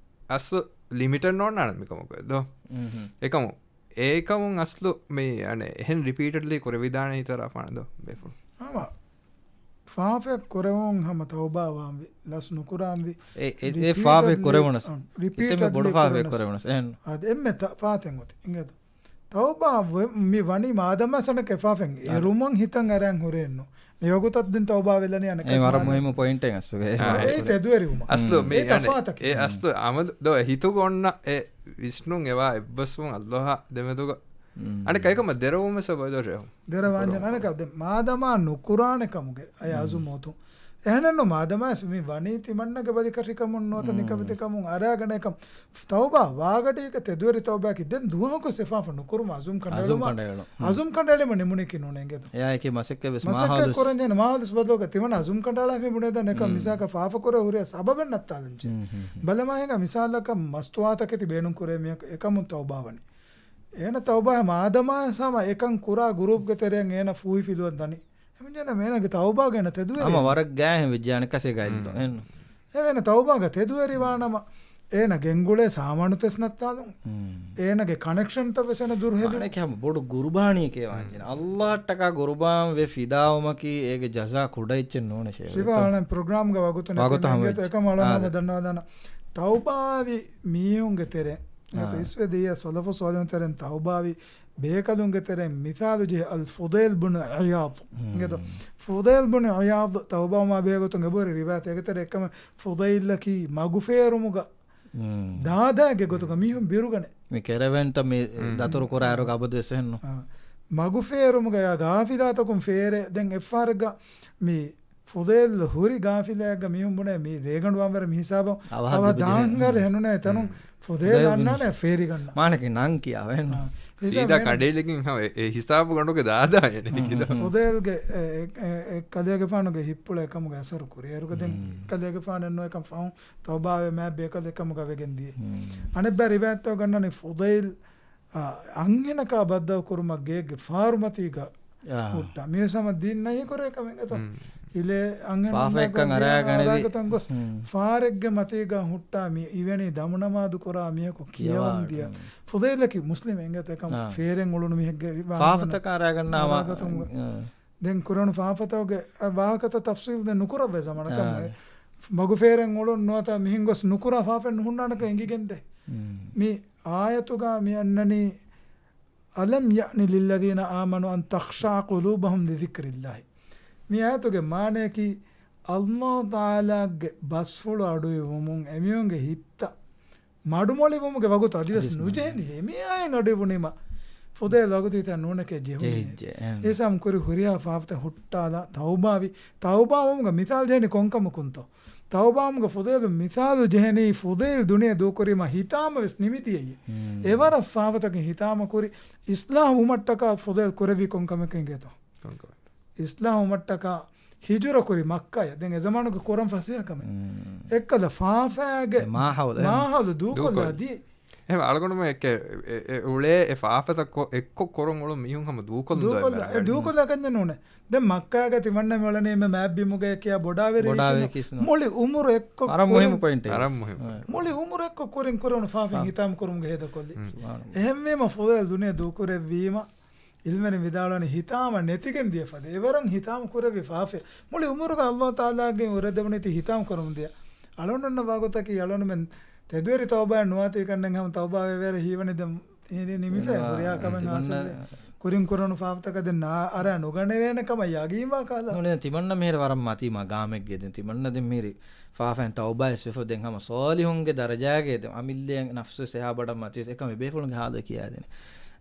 އަސްލު ލިމިޓެއް ނޯންނާނެ މިކަމަކު. ދޯ؟ މް. އެކަމު އޭކަމުން އަސްލު މި އަނެ އެހެން ރިޕީޓެޑްލީ ކުރެވިދާނެ ހިތާރާފާނެ ދޯ ބޭފުޅު. ހަމަ ފާފައެއް ކުރެވުން ހަމަ ތައުބާ ވާންވީ، ލަސް ނުކުރާންވީ. އެ، އެ، އެ ރިޕީޓެޑްލީ، ފާފައެއް ކުރެވުނަސް. އަން، އެތައް މެ ބޮޑު ރިޕީޓެޑްލީ ފާފައެއް ކުރެވުނަސް. ކުރެވުނަސް. އެހެން. އާދެ، އެންމެ ތަ-، ފާތެއް އޮތީ. އިނގޭތޯ؟ ތައުބާ ވެ-، މި ވަނީ މާދަމާ ސަނަކެ ފާފައިން އާދެ. އެރުމަށް ހިތަށް އަރަން ހުރެއްނު. މި ވަގުތަށް ދިން ތައުބާ ވެލަނީ އަނެއް އެ ވަރަށް މާ-، މުހިއްމު ޕޮއިންޓެއް އަސްލުގެ. އާ، އެ އެ ތެދުވެރިވުމަށް. އަސްލު މި އެ އަނެ، ތަފާތަކީ. އެ އަސްލު އަމަލު ދޯ ހިތުގަ އޮންނަ އެ ވިސްނުން އެވާ އެއްބަސްވުން އަﷲ ދެމެދުގަ. މް. އަނެއް ކައިކަމަށް ދެރަވުމެއް ސަބަބު ދޯށެއް. ދެރަވާންޖެ ނުކުރުން. އަނެކަ ދެ މާދަމާ ނުކުރާނެ ކަމުގެ އަޔާ މް. އަޒުމް އޮތުން. އެހެނެއްނު މާދަމާ މި ވަނީ ތިމަންނަގެ ބަލިކަށިކަމުން ނުވަތަ މް. ނިކަމެތިކަމުން އަރާގަނެ ކަމް. ތައުބާ ވާގަޑީގެ ތެދުވެރި ތައުބާއަކީ ދެން ދުވަހަކު ސެފާފަ ނުކުރުމަށް އަޒުމް އަޒުމް ކަނޑައެޅުން. ކަނޑައެޅުން. މް. އަޒުމް ކަނޑައެޅީމަ ނިމުނީކީ ނޫނޭ އިނގޭތޯ. އެއާއެކީ މަސައްކަތް ވެސް މަސައްކަތް މާހައުލު ވެސް. ކުރަންޖެހޭނެ މާހައުލު ވެސް ބަދަލުކޮށް ތިމަން އަޒުމް ކަނޑައަޅާފަ ބުނޭދާނެ ކަމް މް. މިސާލަކަށް ފާފަ ކުރެ ހުރި ސަބަބެއް ނައްތާލަންޖެ. މް، މް، މް. ބަލަމާ ހިނގާ މިސާލަކަށް މަސްތުވާތަކެތި ބޭނުން ކުރޭ މީހަކު އެކަމުން ތައުބާވަނީ. އޭނަ ތައުބާ މާދަމާ ސަމަ އެކަން ކުރާ ގުރޫޕްގެ ތެރެއިން އޭނަ ފޫހިފިލުވަން ދަނީ. ހަމަ އޭނަގެ ތައުބާގަ އޭނަ ތެދުވެރި. ހަމަ ވަރަށް ގާތް ވެއްޖެ އަނެއްކަސޭ ގާތް މް. ދޯ. އެހެން. އެވެން ތައުބާގަ ތެދުވެރިވާނަމަ، އޭނަ ގެންގުޅޭ ސާމާނުތައް ނައްތާލުން. މް. އޭނަގެ ކަނެކްޝަންތައް ވެސް އޭނަ ދުރުހެލުން. މާނައަކީ ހަމަ ބޮޑު ގުރުބާނީއެކޭ ވާންޖެހޭ. މް. އަﷲއަށްޓަކާ ގުރުބާން ވެ ފިދާވުމަކީ އޭގެ ޖަޒާ ކުޑަ އެއްޗެއް ނޫނޭ ޝޭޚް. ޝިފާ އަޅަން ޕްރޮގްރާމްގަ ވަގުތު ނެތި ވަގުތު ހަމަ މެންގެ ވެއްޖެ. އެކަމަ އަޅަން އާދެ. ހަމަ ދަންނަވާ ދާނަ. ތައުބާވި މީހުންގެ ތެރެ. އާ. އިސްވެ ދިޔަ ސަލަފު ސޯލިހުން ތެރެން ތައުބާވި ބޭކަލުންގެ ތެރެއިން މިސާލު ޖެހޭ އަލް ފުޟައިލް ބުނު ޢިޔާޟް. މް. އިނގޭތޯ؟ ފުޟައިލް ބުނު ޢިޔާޟް ތައުބާވުމާ ބެހޭ ގޮތުން އެބަހުރި ރިވާޔަތެއް. އޭގެ ތެރޭ އެއްކަމަށް ފުޟައިލްއަކީ މަގުފޭރުމުގަ މް. ދާދާގެ ގޮތުގަ މީހުން ބިރުގަނެ. މި ކެރަވެންތައް މި މް. ދަތުރު ކުރާއިރުގަ އަބަދުވެސް އެހެންނު. އާ. މަގުފޭރުމުގަ އެ ގާފިލާތަކުން ފޭރޭ. ދެން އެއްފަހަރެއްގަ މި ފުޟައިލް ހުރި ގާފިލާއެއްގަ މީހުން ބުނޭ މި ރޭގަނޑު ވާންވަރެ މި ހިސާބަށް. އަވަހަށް އަވަ ދިބި ދާން ޖެހެން. ހަރެ ހެނުނޭ ތަނުން މް. ފުޟައިލް ފުޟައިލް އަންނާނެ ފޭރިގަންނަ. މާނައަކީ ނަން ކިޔާ ވެހެން. އާ. ހިސާބު ސީދާ ވެހެން. ކަނޑައެޅިގެން ހަމަ އެ، އެ ހިސާބު ގަނޑުގެ ދާދާ އެނެ މް. ކިދޯ. ފުޟައިލްގެ އެ، އެ، އެ ކަލޭގެފާނުގެ ހިތްޕުޅަށް އެކަމުގެ އަސަރު ކުރި. އޭރުގަ ދެން މް. ކަލޭގެފާނެއް ނުވެ ކަން ފަހުން ތައުބާވެ މާތް ބޭކަލެއް ކަމުގަ ވެގެން ދިޔަ. މް. އަނެއްބައި ރިވާޔަތްތައް ގަންނަނީ ފުޟައިލް، އާ، އަންހެނަކާ ބައްދަލު ކުރުމަށް ގޭގެ ފާރުމަތީގަ އާ. ހުއްޓާ. މިވެސް ހަމަ ދީން ނަހީ ކުރޭ ކަމެއް އެނގޭތޯ. މް. ހިލޭ އަންހެނުންނާ ފާފައެއްކަން ގޮސް އަރާގަނެވި. އަރާގަތަން ގޮސް މް. ފާރެއްގެ މަތީގަ ހުއްޓާ މި އިވެނީ ދަމުނަމާދު ކުރާ މީހަކު ކިޔަވަން ދިޔަ. ކިޔަވާ. ފުޟައިލަކީ މުސްލިމެއް އެނގޭތޯ އެކަމް އާ. ފޭރެއް އުޅުނު މީހެއްގެ ރިވާ ފާފަތަކަށް އަރާގަންނާ އަރާގަތުން ގޮ-، އާ. ދެން ކުރެވުނު ފާފަތަކުގެ ވާހަކަތައް ތަފްސީލް ދެން ނުކުރައްވައި ޒަމާނަކަށް އާ. މަގުފޭރެއް އުޅުން ނުވަތަ މިހެން ގޮސް ނުކުރާ ފާފައެއް ނުހުންނާނެކަން އެނގިގެންދޭ. މް. މި އާޔަތުގަ މި އަންނަނީ ألم يأن للذين آمنوا أن تخشع قلوبهم لذكر الله. މި އާޔަތުގެ މާނައަކީ، ﷲ ތަޢާލާގެ ބަސްފުޅު އަޑުއިވުމުން އެމީހުންގެ ހިތްތައް މަޑުމޮޅިވުމުގެ ވަގުތު އަދިވެސް އަދިވެސް ނުޖެހެނީ. ނުޖެހެނީ. މި އާޔަތް އަޑުއިވުނީމަ ފުޟައިލް ވަގުތު ހިތަށް ނޫނެކޭ ޖެހުނީ. ޖެހިއްޖެ، އެހެން. އެހެން ކުރި ހުރިހާ ފާފަތައް ހުއްޓާލާ، ތައުބާވި، ތައުބާވުމުގަ މިސާލު ޖެހެނީ ކޮންކަމަކުންތޯ؟ ތައުބާވުމުގަ ފުޟައިލު މިސާލު ޖެހެނީ، ފުޟައިލް ދުނިޔެ ދޫކުރީމަ ހިތާމަ ވެސް ނިމިދިޔައީ. މް. އެވަރަށް ފާފަތަކެއް ހިތާމަ ކުރި، އިޞްލާޙު ވުމަށްޓަކާ ފުޟައިލް ކުރެއްވީ ކޮންކަމެއް އިނގޭތޯ؟ ކޮންކަމެއް؟ އިޞްލާޙު ވުމަށްޓަކާ ހިޖުރަ ކުރި މައްކާޔަށް. ދެން އެ ޒަމާނުގެ ކުރަން ފަސޭހަ ކަމެއް. މް. އެއްކަލަ ފާފައިގެ އެ މާހައުލު، އެ މާހައުލު ދޫކޮށްލާ ދޫކޮށް. ދިޔަ. އެހެން އަޅުގަނޑުމެން އެކެ، އެ، އެ، އެ އުޅޭ އެ ފާފަތައް ކޮ-، އެއްކޮށް ކުރަން އުޅުނު މީހުން ހަމަ ދޫކޮށްލުން ދޫކޮށްލާ، ދޯ އެ ދޫކޮށްލާ ކަންޏެއް ނޫނޭ. ދެން މައްކާގަ ތިމަންނަ މި އުޅެނީ މެ މާތް ބިމުގައޭ ކިޔާ ބޮޑާވެރި ބޮޑާވެރި ކިޔާ ކިސްނު. މުޅި އުމުރު އެއްކޮށް ވަރަށް ކުރިން، މުހިއްމު ޕޮއިންޓެއް. ވަރަށް މުހިއްމު. އެ. މުޅި އުމުރު އެއްކޮށް ކުރިން ކުރެވުނު ފާފައިން ހިތާމަ ކުރުމުގެ ހޭދަކޮށްލި. ސުބްޙާނަﷲ. އެހެންވީމަ ފުޟައިލް ދުނިޔެ ދޫކުރެއްވީމަ، ޢިލްމުވެރިން ވިދާޅުވަނީ ހިތާމަ ނެތިގެން ދިޔަ ފަދަ. އެވަރަށް ހިތާމަ ކުރެއްވި ފާފައެއް. މުޅި އުމުރުގަ ﷲ ތަޢާލާގެ އުރެދެވުނީތީ ހިތާމަ ކުރަމުން ދިޔަ. އަޅުގަނޑު އަންނަ ވާގޮތަކީ އަޅުގަނޑުމެން ތެދުވެރި ތައުބާއެއް ނުވާތީ ކަންނެން ހަމަ ތައުބާވެވޭރެ ހީވަނީ ދެން ހީވަނީ ނިމިފައި އެ، ހުރިހާ ކަމެއް ތިމަންނަ ހާސިލްވެ. ކުރިން ކުރަނު ފާފަތަކަށް ދެން އަރާ ނުގަނެވޭނެ ކަމަށް ޔަގީންވާ ކަހަލަ. ނޫނީ ތިމަންނަ މިހިރަ ވަރަށް މަތީ މަގާމެއްގެ ދެން ތިމަންނަ ދެން މިހިރި ފާފައިން ތައުބާވެސް ވެފަ ދެން ހަމަ ސޯލިހުންގެ ދަރަޖާގެ ދެން އަމިއްލައިން ނަފްސުވެސް އެހާ ބޮޑަށް މަތީވެސް އެކަމެއް ބޭފުޅުންގެ ހާލު ކިޔާދޭނެ.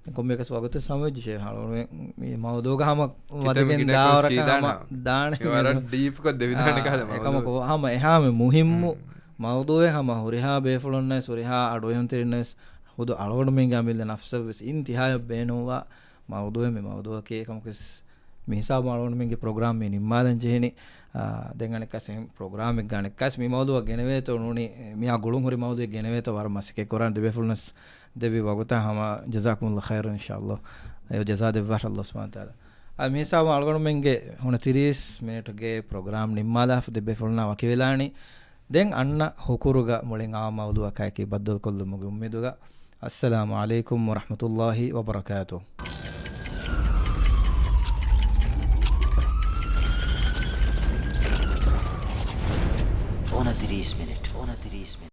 ދެން ކޮންމެއަކަސް ވަގުތެއް ސަމަވެއްޖެ ޝޭޚް އަޅުގަނޑު މި މައުޟޫގަ ހަމަ ކިތަންމެ ވަދެގެން ކިތަން ދާވަރަކަށް ކީދާނަ. ހަމަ ދާނެ. މި ވަރަށް ޑީޕްކޮށް ދެވިދާނެ އާ، ކަހަލަ އެކަމަކު މައުޟޫ. ހަމަ އެހާމެ މުހިއްމު މް. މައުޟޫޢެއް ހަމަ ހުރިހާ ބޭފުޅުންނަށް ވެސް، ހުރިހާ އަޑުއެހުންތެރިންނަށް ވެސް ހުދު އަޅުގަނޑުމެންގެ އަމިއްލަ ނަފްސަށް ވެސް އިންތިހާޔަށް ބޭނުންވާ މައުޟޫޢެއް މި މައުޟޫޢަކީ. އެކަމަކުވެސް މި ހިސާބުން އަޅުގަނޑުމެންގެ ޕްރޮގްރާމް މި ނިންމާލަން ޖެހެނީ. އާ، ދެން އަނެއްކާސް އެހެން ޕްރޮގްރާމެއްގަ އަނެއްކާސް މި މައުޟޫޢަށް ގެނެވޭތޯ ނޫނީ، މިއާ ގުޅުން ހުރި މައުޟޫޢެއް ގެނެވޭތޯ ވަރަށް މަސައްކަތް ކުރާނެ. ދެބޭފުޅުންނަށް ދެއްވި ވަގުތާ ހަމަ ޖަޒާކުމުﷲ ޚައިރަން އިންޝާﷲ. އެ ޖަޒާ ދެއްވާށި ﷲ ސުބްޙާނަހޫ ވަތަޢާލާ. އާ، މި ހިސާބުން އަޅުގަނޑުމެންގެ ހުނަ ތިރީސް މިނެޓުގެ ޕްރޮގްރާމް ނިންމާލާފަ ދެބޭފުޅުންނާ ވަކިވެލާނީ. ދެން އަންނަ ހުކުރުގަ މުޅިން އާ މައުޟޫޢަކާއެކީ ބައްދަލުކޮށްލުމުގެ އުއްމީދުގަ. އައްސަލާމު ޢަލައިކުމް ވަރަޙްމަތުﷲ ވަބަރަކާތުހު. އޮނަތިރީސް މިނެޓް. އޮނަތިރީސް މިނެޓް.